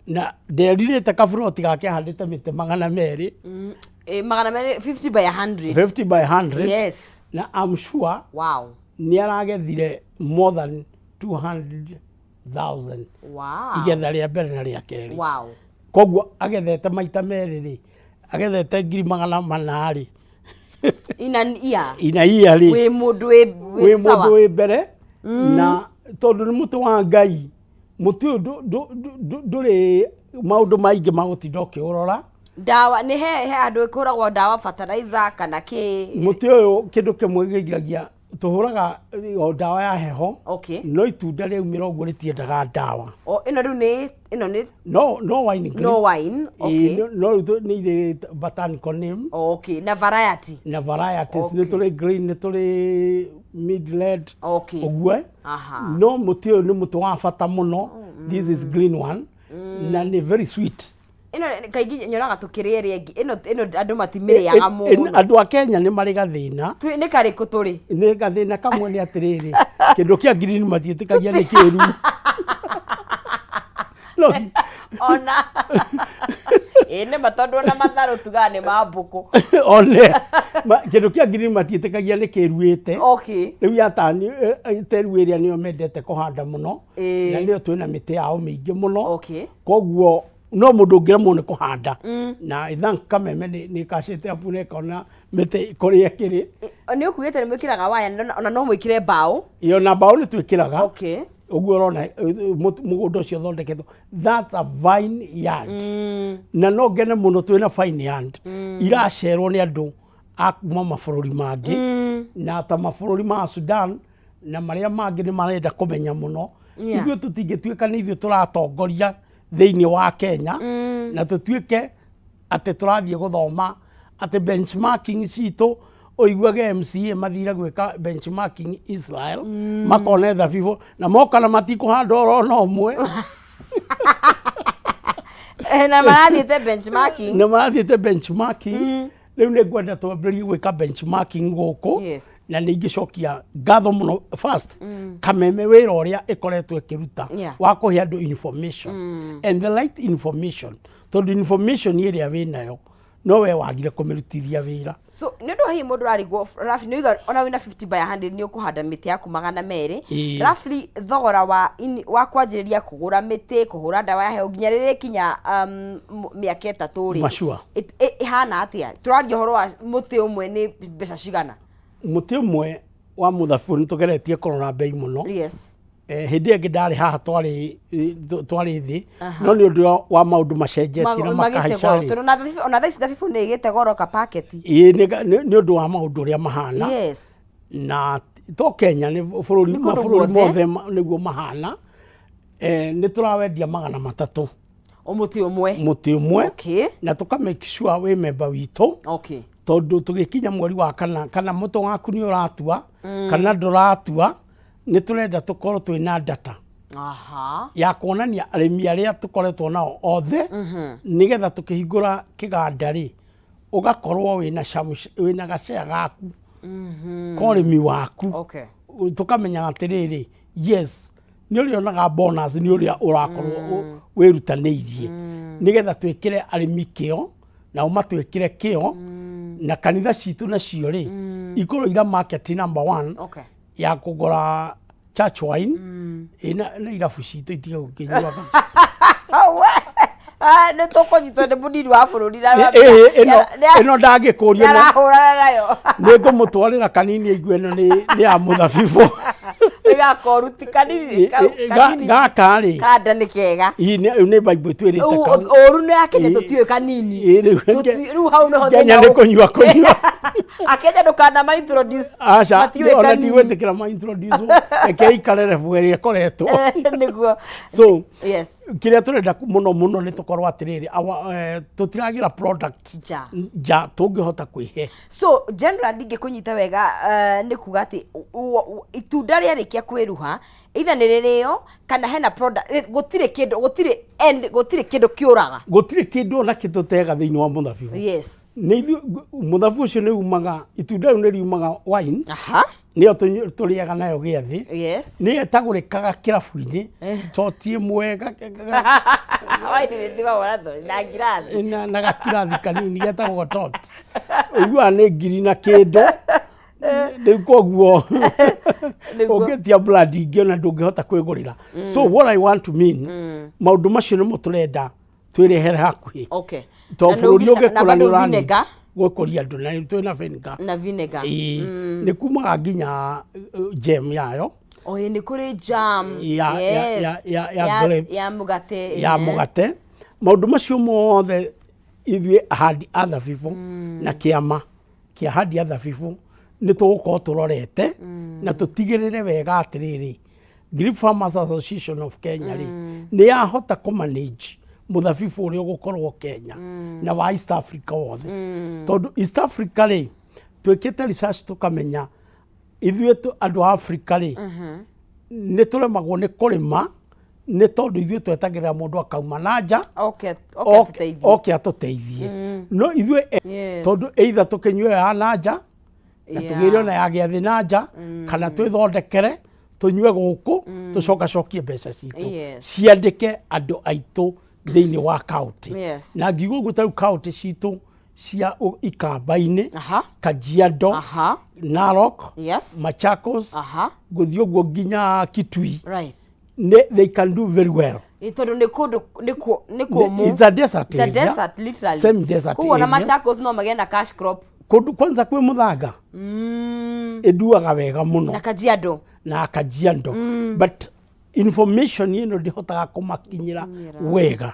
Na nderirĩte kaburoti gake ahandĩte mĩtĩ 200. 200, 50 by 100. 50 by 100. Yes. Na I'm sure nĩ aragethire more than 200,000 igetha rĩa mbere na rĩa kerĩ. Koguo agethete maita merĩ rĩ, agethete 400,000 rĩ. Ina ia. Ina ia rĩ. Wĩ mũndũ wĩ wĩ mũndũ wĩ mbere. Na tondũ nĩ mũtĩ wa Ngai, mũtĩ ũyũ ndũrĩ maũndũ maingĩ ma gũtinda ũkĩũrora. Ndawa nĩ he handũ ĩkũragwo ndawa, fertilizer kana kĩ? Mũtĩ ũyũ kĩndũ kĩmwe gĩgiragia, tũhũraga o ndawa ya heho. No itunda rĩaumĩra ũguo rĩtiendaga ndawa. O ĩno rĩu nĩ ĩno nĩ No wine grape. No wine, okay. Ĩĩ, no rĩu nĩ irĩ botanical name. Okay, na variety. Na varieties. Nĩ tũrĩ green, nĩ tũrĩ mid red. Ũguo. No mũtĩ ũyũ nĩ mũtĩ wa bata mũno. This is green one. Na nĩ very sweet. Ĩno kaingĩ nyonaga tũkĩrĩa ĩrĩa ĩngĩ. Ĩno andũ matimĩrĩaga mũno. Andũ a Kenya nĩ marĩ gathĩna. Nĩ karĩkũ tũrĩ? Nĩ gathĩna kamwe nĩ atĩrĩrĩ, kĩndũ kĩa green matiĩtĩkagia nĩ kĩru. No. Ona. Ĩĩ nĩ ma, tondũ ona matharũ tugaga nĩ ma mbũkũ. One. Kĩndũ kĩa green matiĩtĩkagia nĩ kĩruĩte. Rĩu yatani teru ĩrĩa nĩyo mendete kũhanda mũno. Na nĩyo twĩna mĩtĩ yao mĩingĩ mũno. Koguo no mũndũ ũngĩremwo nĩ kũhanda. Na I thank Kameme nĩ ĩkacĩte apu na ĩkona mĩtĩ kũrĩa ĩkĩrĩ. Nĩ ũkuĩte nĩ mwĩkĩraga waya, ona no mwĩkĩre mbaũ. Ĩyo na mbaũ nĩ twĩkĩraga. Ũguo ũrona mũgũnda ũcio ũthondeketwo. That's a vine yard. Na no ngene mũno twĩna vine yard. Iracerwo nĩ andũ a kuma mabũrũri mangĩ. Na ta mabũrũri ma Sudan na marĩa mangĩ nĩ marenda kũmenya mũno. Ithuĩ tũtingĩtuĩka nĩ ithuĩ tũratongoria thĩinĩ wa Kenya, na tũtuĩke atĩ tũrathiĩ gũthoma atĩ benchmarking citũ, ũiguage MCA mathire gwĩka benchmarking Israel, makone thabibũ na moka na matikũhanda oro na ũmwe. Na marathiĩte benchmarking. Na marathiĩte benchmarking. Rĩu nĩ ngwenda twambĩrĩrie gwĩka benchmarking gũkũ. Na nĩ ingĩcokia ngatho mũno first Kameme wĩra ũrĩa ĩkoretwo ĩkĩruta wa kũhe andũ information and the right information, tondũ information ĩrĩa wĩnayo no we wagire kũmĩrutithia wĩra. So nĩ ũndũ wa hihi mũndũ ũrarigwo, roughly nĩ ũiga ona wĩna 50 by 100 nĩ ũkũhanda mĩtĩ yaku 200. Roughly thogora wa kwanjĩrĩria kũgũra mĩtĩ, kũhũra ndawa ya heho nginya rĩrĩa ĩkinya mĩaka 3 rĩ, Macua. Ĩhana atĩa? Tũraria ũhoro wa mũtĩ ũmwe nĩ mbeca cigana? Mũtĩ ũmwe wa mũthabibũ nĩ tũgeretie kũrora bei mũno. Hĩndĩ ĩyo ĩngĩ ndarĩ haha twarĩ thĩ, no nĩ ũndũ wa maũndũ macenjetie na Magĩte makahaica goro. rĩ. Tondũ ona thaa ici thabibũ nĩ ĩgĩte goro ka paketi. Ĩĩ, nĩ ũndũ wa maũndũ ũrĩa mahana. Na to Kenya, nĩ bũrũri, Nĩ kũndũ mabũrũri guothe. mothe nĩguo mahana. Nĩ tũrawendia 300. O mũtĩ ũmwe. Mũtĩ ũmwe. Na tũka make sure wĩ member witũ. Tondũ tũgĩkinya mweri wa kana, kana mũtĩ waku nĩ ũratua, kana ndũratua, nĩ tũrenda tũkorwo twĩna data ya kuonania arĩmi arĩa tũkoretwo nao othe, nĩgetha tũkĩhingũra kĩganda rĩ, ũgakorwo wĩna gacea gaku ka ũrĩmi waku. Tũkamenya atĩrĩrĩ, yes, nĩ ũrĩonaga bonus nĩ ũrĩa ũrakorwo wĩrutanĩirie, nĩgetha twĩkĩre arĩmi kĩo nao matwĩkĩre kĩo, na kanitha citũ nacio rĩ ikorwo ira market number 1 ya kũgũra Church wine. Ĩ, na irabu citũ itige gũkĩnyuaga. We, ah, nĩ tũkũnyitwo nĩ mũnini wa bũrũri na Ĩ, ĩ, ĩno ĩno ndangĩkũrio arahũrana nayo. Nĩ ngũmũtwarĩra kanini aigue ĩno nĩ ya mũthabibũ. Ĩgakoruti kanini. Kanini. Gaka rĩ kanda nĩ kega. Ĩ, nĩ Bible twĩrĩte kau. Ũru nĩ akenya tũtiũĩ kanini. Ĩ, rĩu Rĩu hau nĩho Kenya thĩna nĩ kũnyua kũnyua. Akenya ndũkana ma introduce. Aca. Matiũĩ Ona kanini. ndigwĩtĩkĩra ma introduce, reke ikare level ĩrĩa ĩkoretwo. Nĩguo. So kĩrĩa tũrenda mũno mũno nĩ tũkorwo atĩrĩrĩ, tũtiragĩra product nja. Nja tũngĩhota kwĩhe. So generally ngĩkũnyita wega, nĩ kuga atĩ itunda rĩarĩkia kwĩruha, either nĩ rĩrĩo kana hena product, gũtirĩ kĩndũ, gũtirĩ end, gũtirĩ kĩndũ kĩũraga. Gũtirĩ kĩndũ ona kĩ tũtega thĩinĩ wa mũthabibũ. Nĩ ithuĩ mũthabibũ ũcio nĩ umaga, itunda rĩu nĩ riumaga wine. Nĩyo tũrĩaga nayo gĩathĩ. Nĩyo ĩtagũrĩkaga kĩrabu-inĩ toti ĩmwe Wine nĩ tiga wona na ngirathi. Na gakirathi kanini getagwo tot, ũiguaga nĩ ngiri na kĩndũ rĩu. Koguo ũngĩtia brand ingĩ ona ndũngĩhota kwĩgũrĩra. So what I want to mean, maũndũ macio nĩmo tũrenda twĩrehere hakuhĩ to Na nĩ bũrũri na ũngĩkũra bado nĩ ũrani vinegar. Gũkũria andũ na twĩna vinegar. Na vinegar. Ĩĩ, nĩ kumaga nginya jam yayo. O ĩ, nĩ kũrĩ jam. Ya grapes. Ya mũgate. Ya mũgate. Maũndũ macio mothe ithuĩ ahandi a thabibũ na kĩama kĩa ahandi a thabibũ nĩ tũgũkorwo tũrorete na tũtigĩrĩre wega atĩrĩrĩ, Grape Farmers Association of Kenya rĩ, nĩ yahota kũ manage mũthabibũ ũrĩa ũgũkorwo Kenya na wa East Africa wothe, tondũ East Africa rĩ, twĩkĩte research tũkamenya ithuĩ andũ a Africa rĩ, nĩ tũremagwo nĩ kũrĩma nĩ tondũ ithuĩ twetagĩrĩra mũndũ akauma na nja oke atũteithie. Oke atũteithie. No ithuĩ tondũ either tũkĩnyue ya na nja na tũgĩre ona ya gĩathĩ na nja, kana twĩthondekere tũnyue gũkũ, tũcokacokie mbeca citũ, ciandĩke andũ aitũ thĩinĩ wa kaũntĩ. Na ngiuga ũguo, ta rĩu kaũntĩ citũ cia Ikamba-inĩ, Kajiado, Narok, Machakos, gũthiĩ ũguo nginya Kitui, they can do very well. Ĩ, tondũ nĩ kũndũ nĩ kũmũ. It's a desert It's a area. Desert literally. Same desert Koguo na areas. Machakos no magĩe na cash crop. Kũndũ kwanza kwĩ mũthanga, ĩnduaga wega mũno. Na Kajiado. Na Kajiado. But information ĩno ndĩhotaga kũmakinyĩra wega,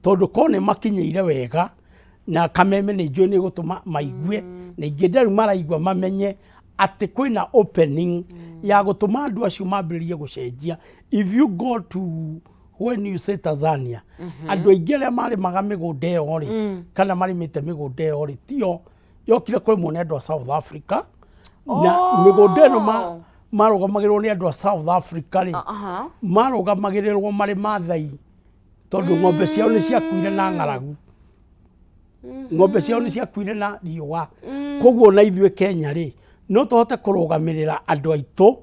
tondũ korwo nĩ makinyĩire wega na kameme nĩ njũĩ nĩ gũtũma maigue, na ingĩ rĩu maraigua mamenye atĩ kwĩna opening ya gũtũma andũ acio mambĩrĩrie gũcenjia. If you go to, when you say Tanzania, andũ aingĩ arĩa marĩmaga mĩgũnda ĩyo rĩ, kana marĩmĩte mĩgũnda ĩyo rĩ, tio yokire kũrĩmwo nĩ andũ a South Africa, na mĩgũnda ĩno marũgamagĩrĩrwo nĩ andũ a South Africa rĩ, marũgamagĩrĩrwo marĩ Mathai, tondũ ng'ombe ciao nĩ ciakuire na ng'aragu, ng'ombe ciao nĩ ciakuire na riũa. Koguo na ithuĩ Kenya rĩ, no tũhote kũrũgamĩrĩra andũ aitũ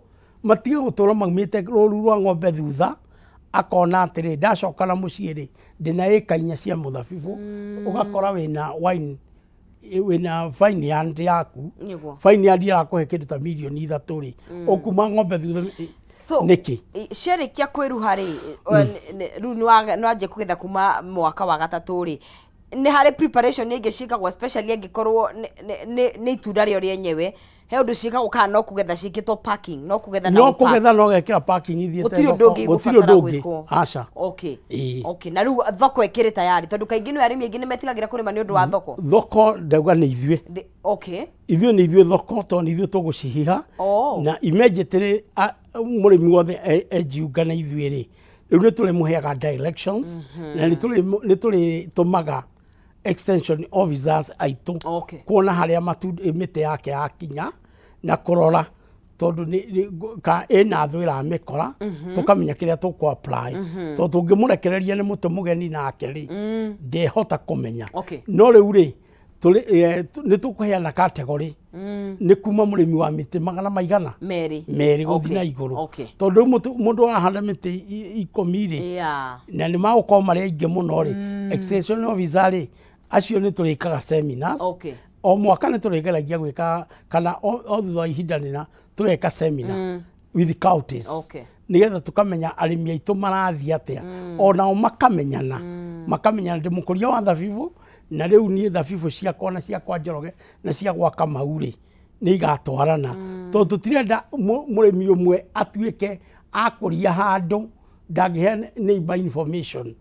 matige gũtũra maumĩte rũru rwa ng'ombe thutha, akona atĩrĩ, ndacoka na mũciĩ rĩ, ndĩna ĩka 4 cia mũthabibũ. Ũgakora wĩna wine, wĩna vineyard yaku. Vineyard ĩrakũhe kĩndũ ta mirioni 3 rĩ, ũkuma ng'ombe thutha So nĩkĩ? Ciarĩkia kwĩruha rĩ, rĩu nĩ wanjia kũgetha kuma mwaka wa gatatũ rĩ, nĩ harĩ preparation ĩngĩ ciĩkagwo, especially angĩkorwo nĩ itunda rĩo rĩenyewe, he ũndũ ciĩkagwo kana no kũgetha ciĩkĩtwo packing, no kũgetha na no gũ-pack? Kũgetha no gekĩra parking ithiĩte Gũtirĩ ũndũ thoko. ũngĩ Gũtirĩ gũbatara ũndũ ũngĩ. gwĩkwo? Aca. Okay, na rĩu thoko ĩkĩrĩ tayari? Tondũ kaingĩ nĩ arĩmi aingĩ nĩ metigagĩra kũrĩma nĩ ũndũ wa thoko. Thoko ndauga nĩ ithuĩ. Ithuĩ nĩ ithuĩ thoko, tondũ nĩ ithuĩ tũgũcihiha. Na immediately mũrĩmi wothe enjiunga na ithuĩ rĩ, rĩu nĩ tũrĩmũheaga directions na nĩ tũrĩtũmaga extension officers aitũ kuona harĩa matunda mĩtĩ yake yakinya na kũrora, tondũ ka ĩna thũ ĩramĩkora, tũkamenya kĩrĩa tũkũ apply, tondũ tũngĩmũrekereria nĩ mũtĩ mũgeni nake rĩ, ndehota kũmenya. No rĩu rĩ, nĩ tũkũheana category nĩ kuma mũrĩmi wa mĩtĩ magana maigana merĩ merĩ gũthiĩ na igũrũ, tondũ rĩu mũndũ arahanda mĩtĩ 10 rĩ, na nĩ magũkorwo marĩ aingĩ mũno rĩ, extension officer rĩ, acio nĩ tũrĩkaga seminars. O mwaka nĩ tũrĩgeragia gwĩka, kana o thutha wa ihinda rĩna tũgeka seminar. with counties. Nĩgetha tũkamenya arĩmi aitũ marathiĩ atĩa, onao makamenyana, makamenyana ndĩ mũkũria wa thabibũ, na rĩu niĩ thabibũ ciakwa na ciakwa Njoroge na cia gwa Kamau rĩ nĩ igatwarana, tondũ tũtirenda mũrĩmi ũmwe atuĩke akũria handũ ndangĩhe neighbor information.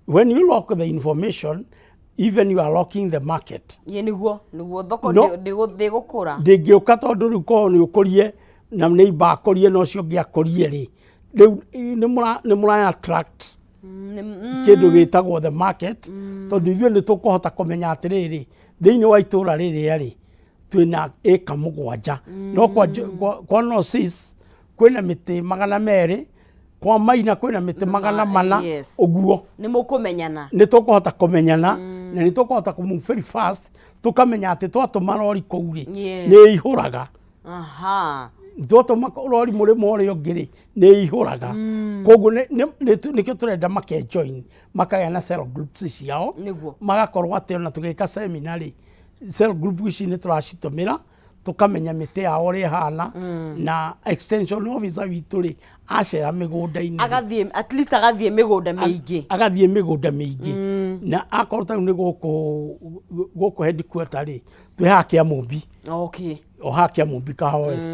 When you lock the information, even you are locking the market. Ĩ nĩguo thoko No. ndĩgũkũra. Ndĩngĩũka, tondũ rĩu korwo nĩ ũkũrie na neighbor akũrie na ũcio ũngĩ akũrie rĩ, rĩu nĩ mũra attract kĩndũ gĩtagwo the market, tondũ ithuĩ nĩ tũkũhota kũmenya atĩrĩrĩ, thĩinĩ wa itũra rĩrĩa rĩ twĩna ĩka 7, no kwa North kwĩna mĩtĩ 200, kwa Maina kwĩna mĩtĩ 400. Ũguo nĩ mũkũmenyana. Nĩ tũkũhota kũmenyana na nĩ tũkũhota kũ move very fast, tũkamenya atĩ twatũma rori kũu rĩ, nĩ ihũraga. Twatũma rori mũrĩmo ũrĩa ũngĩ rĩ, nĩ ihũraga. Koguo nĩkĩo tũrenda make join, makagĩa na cell groups ciao, magakorwo atĩ ona tũgĩka seminar rĩ, cell group ici nĩ tũracitũmĩra tũkamenya mĩtĩ yao ũrĩa ĩhana, na extension officer witũ rĩ acera mĩgũnda-inĩ rĩ, Agathiĩ, at least agathiĩ mĩgũnda mĩingĩ. Agathiĩ mĩgũnda mĩingĩ, na akorwo tarĩu nĩ gũkũ headquarter rĩ, twĩ haha Kĩamũmbi, o haha Kĩamũmbi, Kahawa West,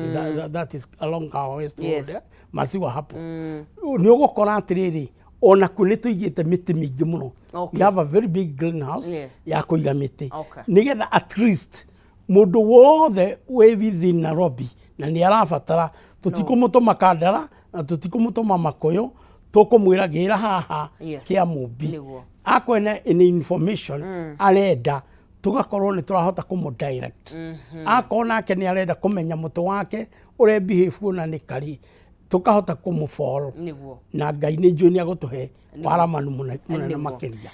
that is along Kahawa West Road, Maziwa hapo, nĩ ũgũkora atĩrĩrĩ, ona kuo nĩ tũigĩte mĩtĩ mĩingĩ mũno. We have a very big greenhouse ya kũiga mĩtĩ, nĩgetha at least mũndũ wothe wĩ within Nairobi na nĩ arabatara, tũtikũmũtũma Kandara na tũtikũmũtũma Makũyũ, tũkũmwĩra gĩra haha Kĩamũmbi. Akorwo ena information arenda, tũgakorwo nĩ tũrahota kũmũ direct. Akorwo nake nĩ arenda kũmenya mũtĩ wake ũrĩa behave ona nĩ kari, tũkahota kũmũ follow. Na Ngai nĩ njũĩ nĩ agũtũhe waramanu mũnene makĩria.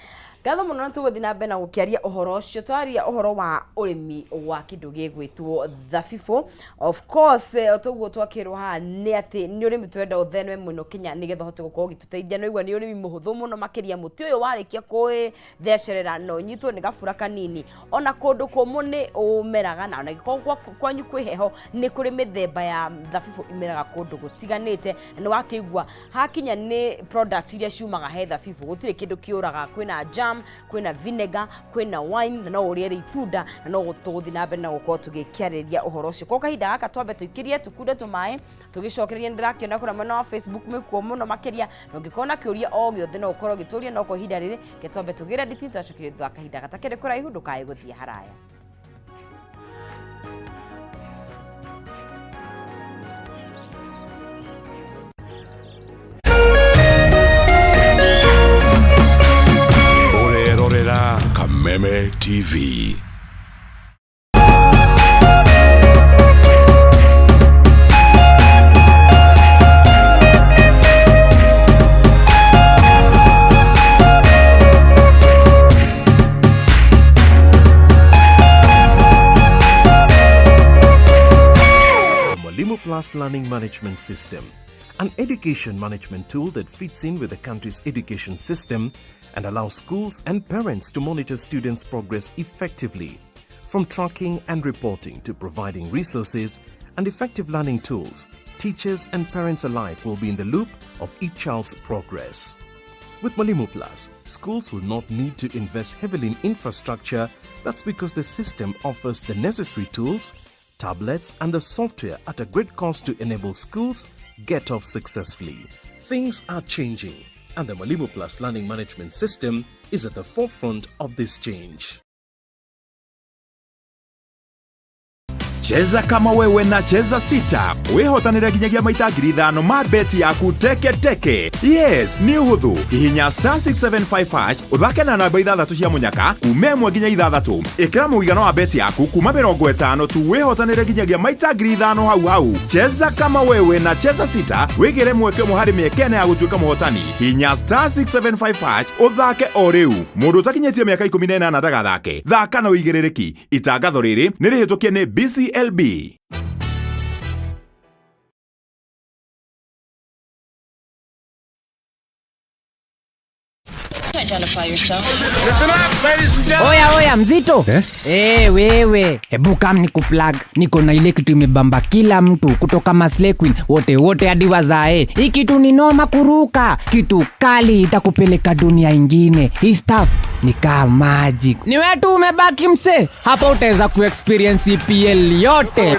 Ngatho mũno, na tũgũthiĩ na mbere na gũkĩaria ũhoro ũcio. Twaria ũhoro wa ũrĩmi wa kĩndũ gĩgwĩtwo thabibũ. Of course, toguo twakĩrwo haha nĩ atĩ nĩ ũrĩmi tũrenda ũthereme mũno Kenya, nĩgetha ũhote gũkorwo ũgĩtũteithia. Nĩ waigua nĩ ũrĩmi mũhũthũ mũno makĩria. Mũtĩ ũyũ warĩkia kũĩthecerera no ũnyitwo nĩ gabura kanini, ona kũndũ kũmũ nĩ ũmeraga, na ona gĩkorwo kwanyu kwĩ heho, nĩ kũrĩ mĩthemba ya thabibũ imeraga kũndũ gũtiganĩte. Na nĩ wakĩigua hakinya nĩ products iria ciumaga he thabibũ, gũtirĩ kĩndũ kĩũraga. Kwĩna jam, kwĩna vinegar, kwĩna wine, na no ũrĩe rĩ itunda, na no tũgũthiĩ na mbere na gũkorwo tũgĩkĩarĩrĩria ũhoro ũcio. Kwa kahinda gaka twambe tũikĩrie tũkunde tũmaĩ, tũgĩcokereria. Nĩ ndĩrakĩona kũrĩa mwena wa Facebook mwĩkuo mũno makĩria, na ũngĩkorwo na kĩũria o gĩothe no ũkorwo ũgĩtũria, no kwa ihinda rĩrĩ ke twambe tũgĩre nditi, twacokeria thutha wa kahinda gatakĩrĩ kũraihu. Ndũkae gũthiĩ haraya. Ũrerorera Kameme TV. Mwalimu Plus Learning Management System, an education management tool that fits in with the country's education system and allows schools and parents to monitor students' progress effectively. From tracking and reporting to providing resources and effective learning tools, teachers and parents alike will be in the loop of each child's progress. With Mwalimu Plus, schools will not need to invest heavily in infrastructure. That's because the system offers the necessary tools, tablets, and the software at a great cost to enable schools get off successfully. Things are changing, and the Mwalimu Plus Learning Management System is at the forefront of this change. Cheza kama wewe na Cheza Sita, wĩhotanĩre nginyagia maita 5,000 ma beti yaku teke teke. Yes, nĩ ũhũthũ. Hihinya star 675 hash, ũthake na namba ithathatũ cia mũnyaka kuma 1 nginya 6. Ĩkĩra mũigana wa beti yaku kuma 50 tu, wĩhotanĩre nginyagia maita 5,000 hau hau. Cheza kama wewe na Cheza Sita, wĩgĩre mweke ũmwe harĩ mĩeke 4 ya gũtuĩka mũhotani. Hihinya star 675 hash ũthake o rĩu. Mũndũ ũtakinyĩtie mĩaka 18 ndagathake. Thaka na ũigĩrĩrĩki. Itangatho rĩrĩ nĩ rĩhĩtũkie nĩ BCLB. Oya oya mzito eh? Eh, wewe hebu kam ni kuplug, niko na ile kitu imebamba kila mtu kutoka Maslay Queen wote wote hadi wazae. Hii kitu ni noma kuruka, kitu kali itakupeleka dunia ingine. Hii stuff ni kaa magic. Ni wewe tu umebaki mse, hapa utaweza kuexperience EPL yote,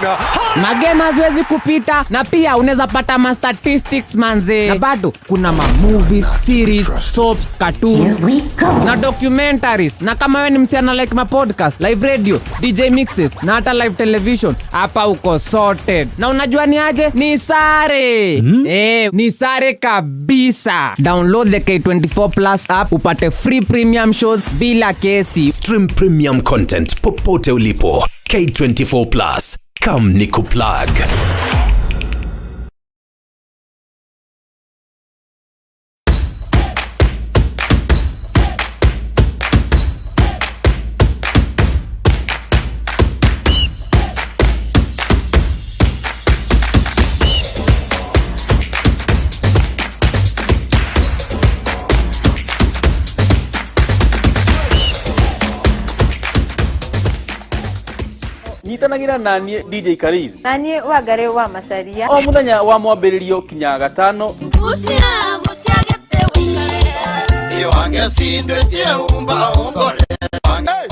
magame haziwezi kupita, na pia unaweza pata ma statistics manze, na bado kuna ma movies, series, soaps, cartoons na documentaries. Na kama wewe ni msichana like ma podcast, live radio, DJ mixes na hata live television, hapa uko sorted. Na unajua ni aje? Ni sare. Eh, ni sare kabisa. Download the K24 Plus app upate free premium shows bila kesi. Stream premium content popote ulipo. K24 Plus. Come nikuplug. Nyitanagĩra naniĩ DJ Karizi na niĩ Wangarĩ wa Macaria o mũthenya wa mwambĩrĩrio kinya gatano.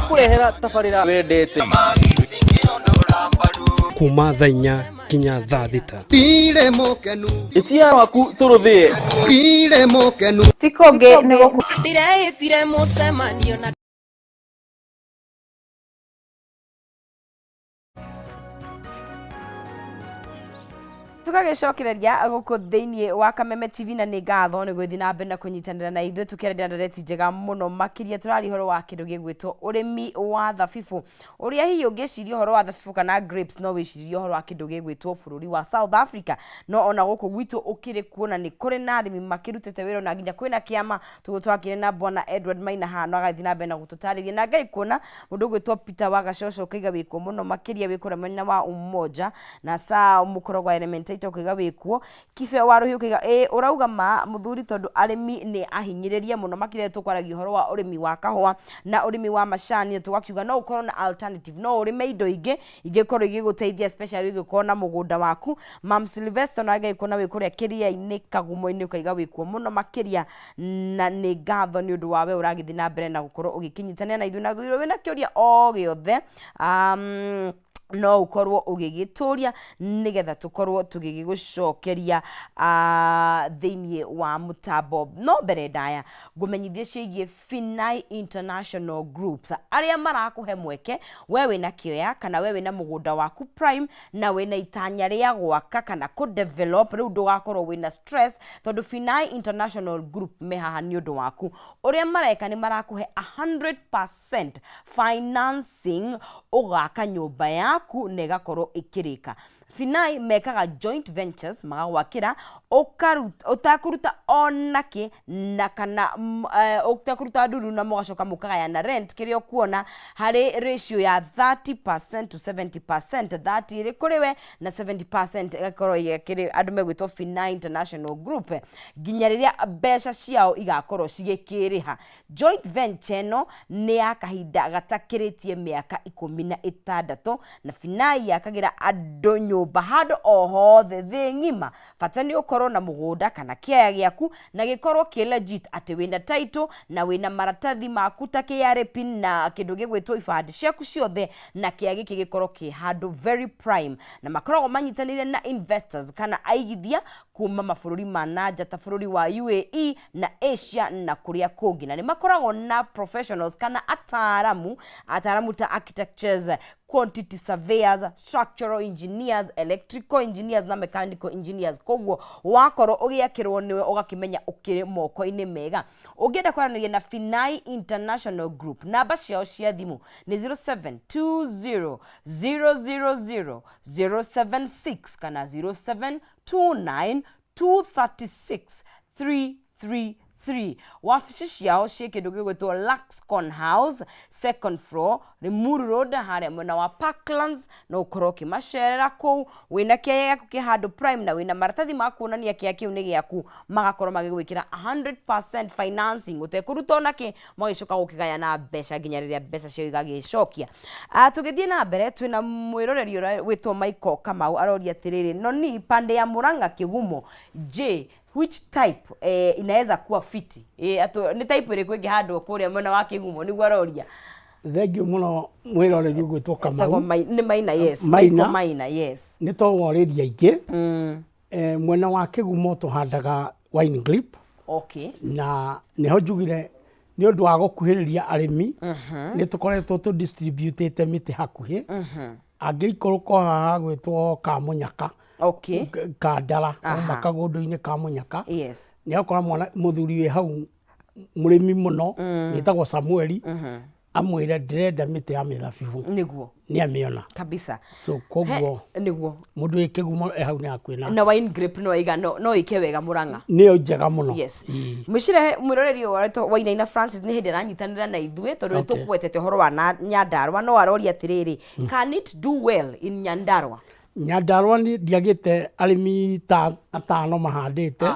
Kũrehera tabarĩra wendete kuma thaa 4 nginya thaa 6. Ĩtia waku tũrũthĩe. Ti kũngĩ nĩ gũkũ. Ndireitire mũcemanio na Tũgagĩcokereria gũkũ thĩinĩ wa Kameme TV, na nĩ ngatho nĩ gũthiĩ na mbere na kũnyitanĩra na ithuĩ tũkĩaranĩria ndereti njega mũno makĩria. Tũraria ũhoro wa kĩndũ gĩgwĩtwo ũrĩmi wa thabibũ, ũrĩa hihi ũngĩciria ũhoro wa thabibũ kana grapes no wĩcirie ũhoro wa kĩndũ gĩgwĩtwo bũrũri wa South Africa, no ona gũkũ gwitũ ũkĩrĩ kuo na nĩ kũrĩ na arĩmi makĩrutĩte wĩra na nginya kwĩna kĩama tũguo twakire na bwana Edward Maina hano agathiĩ na mbere na gũtũtarĩria. Na Ngai kuona mũndũ ũgwĩtwo Peter wa Gacoco ũkaiga wĩkuo mũno makĩria, wĩ kũrĩa mwena wa Umoja, na saa mũkorogo wa Elementaita ũkaiga wĩkuo. Kibe wa Rũhiũ ũkaiga ĩ ũrauga ma mũthuri, tondũ arĩmi nĩ ahinyĩrĩrie mũno makĩria tũkwaragia ũhoro wa ũrĩmi wa kahũa na ũrĩmi wa macani, tũgakiuga no ũkorwo na alternative, no ũrĩme indo ingĩ ingĩkorwo igĩgũteithia, especially ũngĩkorwo na mũgũnda waku. Mam Sylvester na Ngai kuona wĩ kũrĩa kĩria-inĩ Kagumo-inĩ ũkaiga wĩkuo mũno makĩria, na nĩ ngatho nĩ ũndũ wa we ũragĩthiĩ na mbere na gũkorwo ũgĩkĩnyitanĩra na ithuĩ, na gwĩrwo wĩna kĩũria o gĩothe no ũkorwo ũgĩgĩtũria nĩgetha tũkorwo tũgĩgĩgũcokeria thĩinĩ wa mũtambo. No mbere ndaya ngũmenyithie ciĩgiĩ Finai International Groups, arĩa marakũhe mweke we wĩna kĩoya kana we wĩna mũgũnda waku prime na wĩna itanya rĩa gwaka kana kũ develop. Rĩu ndũgakorwo wĩna stress tondũ Finai International Group me haha nĩ ũndũ waku. Ũrĩa mareka nĩ marakũhe 100% financing ũgaka nyũmba yaku na ĩgakorwo ĩkĩrĩka. Finai mekaga joint ventures, magagwakĩra ũtakũruta onakĩ na kana ũtakũruta nduru, na mũgacoka mũkagayana rent kĩrĩa ũkuona harĩ ratio ya 30% to 70%, 30 ĩrĩ kũrĩ we na 70% ĩgakorwo ĩkĩrĩ andũ megwĩtwo Finai International Group nginya rĩrĩa mbeca ciao igakorwo cigĩkĩrĩha. Joint venture ĩno nĩ ya kahinda gatakĩrĩtie mĩaka 16, na Finai yakagĩra andũ nyũmba handũ o hothe thĩ ng'ima. Bata nĩ ũkorwo na mũgũnda kana kĩaya gĩaku na gĩkorwo kĩ legit, atĩ wĩna title na wĩna maratathi maku ta KRA PIN na kĩndũ gĩgwĩtwo ibandĩ ciaku ciothe, na kĩaya gĩkĩ gĩkorwo kĩ handũ very prime. Na makoragwo manyitanĩire na investors kana aigithia kuma mabũrũri ma nanja ta bũrũri wa UAE na Asia na kũrĩa kũngĩ, na nĩ makoragwo na professionals kana ataaramu ta architectures, quantity surveyors, structural engineers, electrical engineers na mechanical engineers. Koguo wakorwo ũgĩakĩrwo nĩwe ũgakĩmenya ũkĩrĩ moko-inĩ mega. Ũngĩenda kwaranĩria na Finai International Group, namba ciao cia thimũ nĩ 0720 000 076 kana 0729 236 333. 3. Wabici ciao ciĩ kĩndũ gĩgwĩtwo Luxcon House, second floor, Limuru Road, harĩa mwena wa Parklands. No ũkorwo ũkĩmacerera kũu wĩna kĩaya gĩaku kĩ handũ prime na wĩna maratathi ma kuonania kĩaya kĩu nĩ gĩaku, magakorwo magĩgwĩkĩra 100% financing ũtekũruta ona kĩ, magĩcoka gũkĩgayana mbeca nginya rĩrĩa mbeca ciao igagĩcokia. Tũgĩthiĩ na mbere, twĩna mwĩroreri ũrĩa wĩtwo Michael Kamau, aroria atĩrĩrĩ, noni pande ya Murang'a Kĩgumo, je which type inaweza kuwa fiti? Nĩ type ĩrĩkũ ĩngĩhandwo kũrĩa mwena wa Kĩgumo, nĩguo aroria. Thengiũ mũno mwĩroreri ũgwĩtwo Kamau. Etagwo nĩ Maina, yes. Maina. Michael Maina, yes. Nĩ tũworĩria aingĩ. Mwena wa Kĩgumo tũhandaga wine grape. Na nĩho njugire nĩ ũndũ wa gũkuhĩrĩria arĩmi, nĩ tũkoretwo tũ distributĩte mĩtĩ hakuhĩ. Angĩikũrũka haha gwĩtwo Kamũnyaka, Kandara, auma kagũndũ-inĩ ka Mũnyaka. Nĩ akora mwana mũthuri wĩ hau mũrĩmi mũno wĩtagwo Samueli, amwĩre ndĩrenda mĩtĩ ya mĩthabibũ. Nĩ amĩona. Kabisa. So koguo Nĩguo. Mũndũ wĩ Kĩgumo e hau nĩ hakuhĩ na Na wine grape no iga no ĩke wega Murang'a. Nĩyo njega mũno. Yes. Mwĩcire mwĩroreri ũyũ waretwo Wainaina Francis nĩ hĩndĩ aranyitanĩra na ithuĩ tondũ nĩ tũkũgwetete ũhoro wa Nyandarua, no aroria atĩrĩrĩ, can it do well in Nyandarua? Nyandarua nĩ ndiagĩte arĩmi ta atano mahandĩte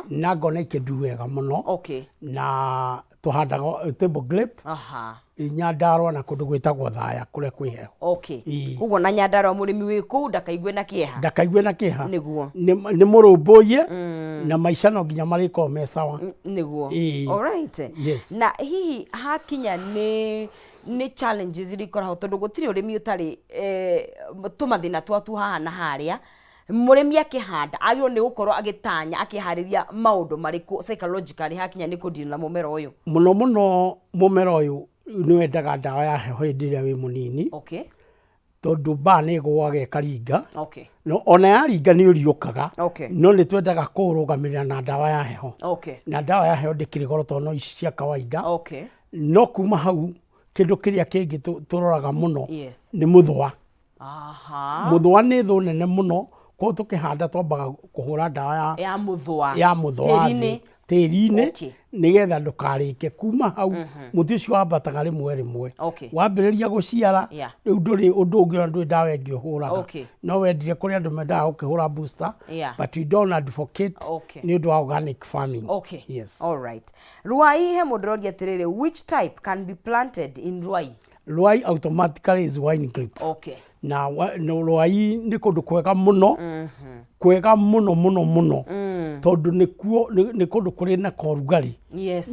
na ngona ikĩndu wega mũno. Na tũhandaga table grape Nyandarua na kũndũ gwĩtagwo Thaya kũrĩa kwĩ heho. Koguo na Nyandarua mũrĩmi wĩ kũu ndakaigue na kĩeha. Ndakaigue na kĩeha. Nĩ mũrũmbũiye na maica no nginya marĩkorwo me sawa. Nĩguo. Alright. Na hihi hakinya nĩ challenges iria ikoragwo, tondũ gũtirĩ ũrĩmi ũtarĩ tũmathĩna twatu haha na harĩa, mũrĩmi akĩhanda agĩrĩirwo nĩ gũkorwo agĩtanya akĩharĩria maũndũ marĩkũ psychologically hakinya nĩ kũdeal na mũmera ũyũ? Mũno mũno mũmera ũyũ nĩ wendaga ndawa ya heho hĩndĩ ĩrĩa wĩ mũnini. Tondũ mbaa nĩ ĩgũaga ĩkaringa. No ona yaringa nĩ ũriũkaga. No nĩ twendaga kũũrũgamĩrĩra na ndawa ya heho. Na ndawa ya heho ndĩkĩrĩ goro tondũ no ici cia kawaida. No kuma hau kĩndũ kĩrĩa kĩngĩ tũroraga mũno nĩ mũthũa. Mũthũa nĩ thũ nene mũno, koguo tũkĩhanda twambaga kũhũra ndawa ya Ya mũthũa. Ya mũthũa thĩ. Tĩri-inĩ. Tĩri-inĩ, nĩgetha ndũkarĩke. Kuma hau mũtĩ ũcio wambataga rĩmwe rĩmwe. Wambĩrĩria gũciara, rĩu ndũrĩ ũndũ ũngĩ ona ndũrĩ ndawa ĩngĩ ũhũraga. No wendire kũrĩ andũ mendaga gũkĩhũra booster, but we don't advocate nĩ ũndũ wa organic farming. Yes. Alright. Ruai, he mũndũ ũroria atĩrĩrĩ, which type can be planted in Ruai? Ruai automatically is wine grape. Na Ruai nĩ kũndũ kwega mũno, kwega mũno mũno mũno, tondũ nĩkuo nĩ kũndũ kũrĩ na korugarĩ.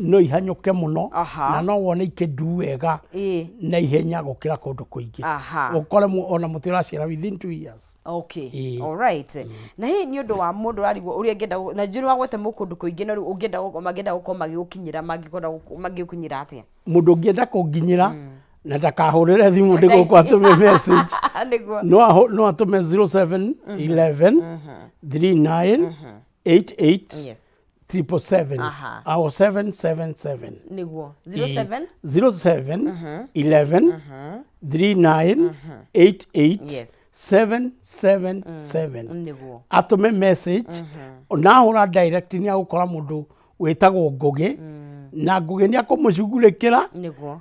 No ihanyũke mũno na no wone ikĩndu wega na ihenya gũkĩra kũndũ kũingĩ. Ũkore ona mũtĩ ũraciara within 2 years. Alright. Na hihi nĩ ũndũ wa mũndũ ũrarigwo ũrĩa angĩenda na njũĩ nĩ wagweta kũndũ kũingĩ, no rĩu ũngĩenda mangĩenda gũkorwo magĩgũkinyĩra, mangĩgũkinyĩra atĩa? Mũndũ ũngĩenda kũnginyĩra na ndakahũrĩre thimũ, ndĩ gũkũ, atũme message. No atũme 07 11 39 88 777 au 777. Nĩguo, 07 07 11 39 88 777. Atũme message, na ahũra direct nĩ agũkora mũndũ wĩtagwo Ngũgĩ, na Ngũgĩ nĩ akũmũcugurĩkĩra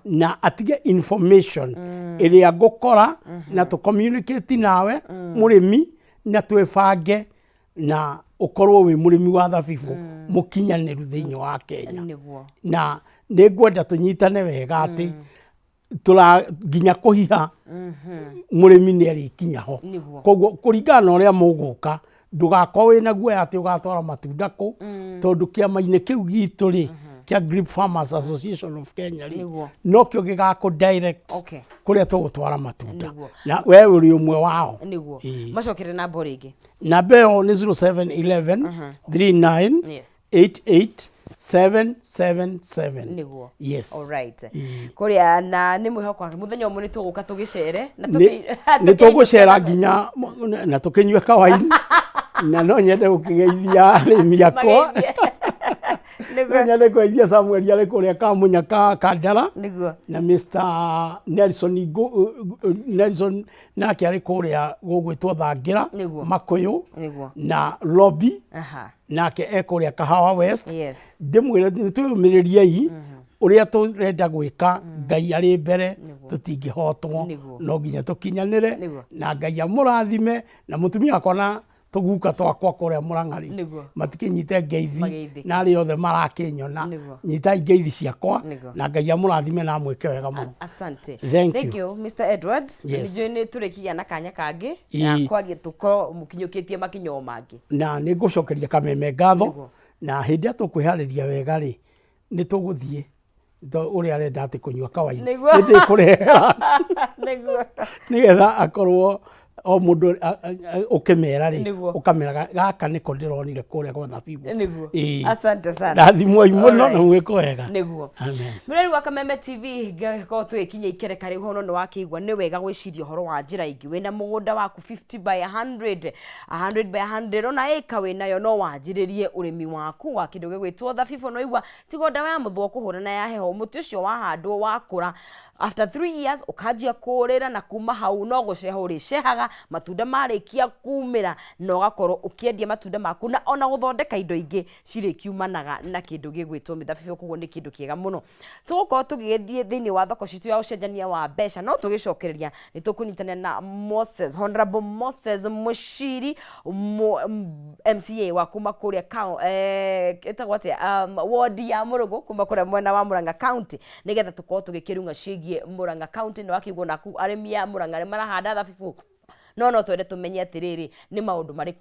na atige information ĩrĩa ngũkora na tũ communicate nawe mũrĩmi, na twĩbange na ũkorwo wĩ mũrĩmi wa thabibũ mũkinyanĩru thĩinĩ wa Kenya. Na nĩ ngwenda tũnyitane wega atĩ tũra nginya kũhiha mũrĩmi nĩ arĩkinya ho. Koguo kũringana na ũrĩa mũgũka, ndũgakorwo wĩna guoya atĩ ũgatwara matunda kũ, tondũ kĩama-inĩ kĩu gitũ rĩ, kĩa Grape Farmers Association of Kenya rĩ, nokĩo gĩgakũ direct kũrĩa tũgũtwara matunda, na we ũrĩ ũmwe wao. Macokere namba rĩngĩ. Namba ĩyo nĩ 0711 39 88 777. Yes. Alright. Kũrĩa na nĩ mwĩhoko wake mũthenya ũmwe nĩ tũgũka tũgĩcere na Nĩ tũgũcera nginya na tũkĩnyue kawaini, na no nyende gũkĩgeithia arĩmi akwa. No nyende kũgeithia Samuel arĩ kũrĩa Kamunya ka Kandara, na Mr Nelson Nelson nake arĩ kũrĩa gũgwĩtwo Thangĩra, Makũyũ, na Lobby. Nake e kũrĩa Kahawa West. Yes. Ndĩmwĩre nĩ twĩyũmĩrĩriei ũrĩa tũrenda gwĩka, Ngai arĩ mbere, tũtingĩhotwo. No nginya tũkinyanĩre. Na Ngai amũrathime na mũtumia wakwa na tũguka twakwa kũrĩa Mũrang'a-rĩ, matikĩnyite ngeithi. Mageithĩke. Na arĩa othe marakĩnyona, nyitai ngeithi ciakwa. Na Ngai amũrathime na amwĩke wega mũno. Asante. Thank Thank you. you, Mr. Edward. Yes. Nĩ njũĩ nĩ tũrĩkĩgĩa na kanya kangĩ ya kwaria, tũkorwo mũkinyũkĩtie makinya o mangĩ. Na nĩ ngũcokeria Kameme ngatho, na hĩndĩ ĩrĩa tũkwĩharĩria wega rĩ, nĩ tũgũthiĩ ũrĩa arenda atĩ kũnyua kawaini. Nĩ ndĩkũrehera nĩgetha akorwo o mũndũ ũkĩmera rĩ, ũkamera gaka nĩko ndĩronire kũrĩa gwa thabibũ. Ĩĩ. Asante sana. Rathimwoi mũno na mwĩko wega. Amen. Mũreri wa Kameme TV, ngakorwo tũgĩkinya ikereka rĩu hono nĩ wakĩigua nĩ wega gwĩciria ũhoro wa njĩra ingĩ. Wĩna mũgũnda waku 50 by 100, 100 by 100, ona ĩka wĩnayo, no wanjĩrĩrie ũrĩmi waku wa kĩndũ gĩgwĩtwo thabibũ. No igua tiga ndawa ya mũthũa kũhũra na ya heho, mũtĩ ũcio wahandwo wakũra, after 3 years ũkanjia kũrĩra, na kuma hau no gũceha ũrĩcehaga matunda marĩkia kumĩra, na ũgakorwo ũkĩendia matunda maku na ona gũthondeka indo ingĩ cirĩkiumanaga na kĩndũ gĩgwĩtwo mĩthabibũ. Koguo nĩ kĩndũ kĩega mũno. Tũgũkorwo tũgĩgĩthiĩ thĩinĩ wa thoko citũ ya ũcenjania wa mbeca, no tũgĩcokereria nĩ tũkũnyitanĩra na Moses, Honorable Moses Mushiri, MCA wa kuma kũrĩa ĩtagwo atĩa, ward ya Mũrũgũ, kuma kũrĩa mwena wa Murang'a County, nĩgetha tũkorwo tũgĩkĩrung'a ciĩgiĩ Murang'a County. Nĩ wakĩiguo naku arĩmi a Murang'a nĩ marahanda thabibũ, no twende tũmenye atĩrĩrĩ, nĩ maũndũ marĩkũ.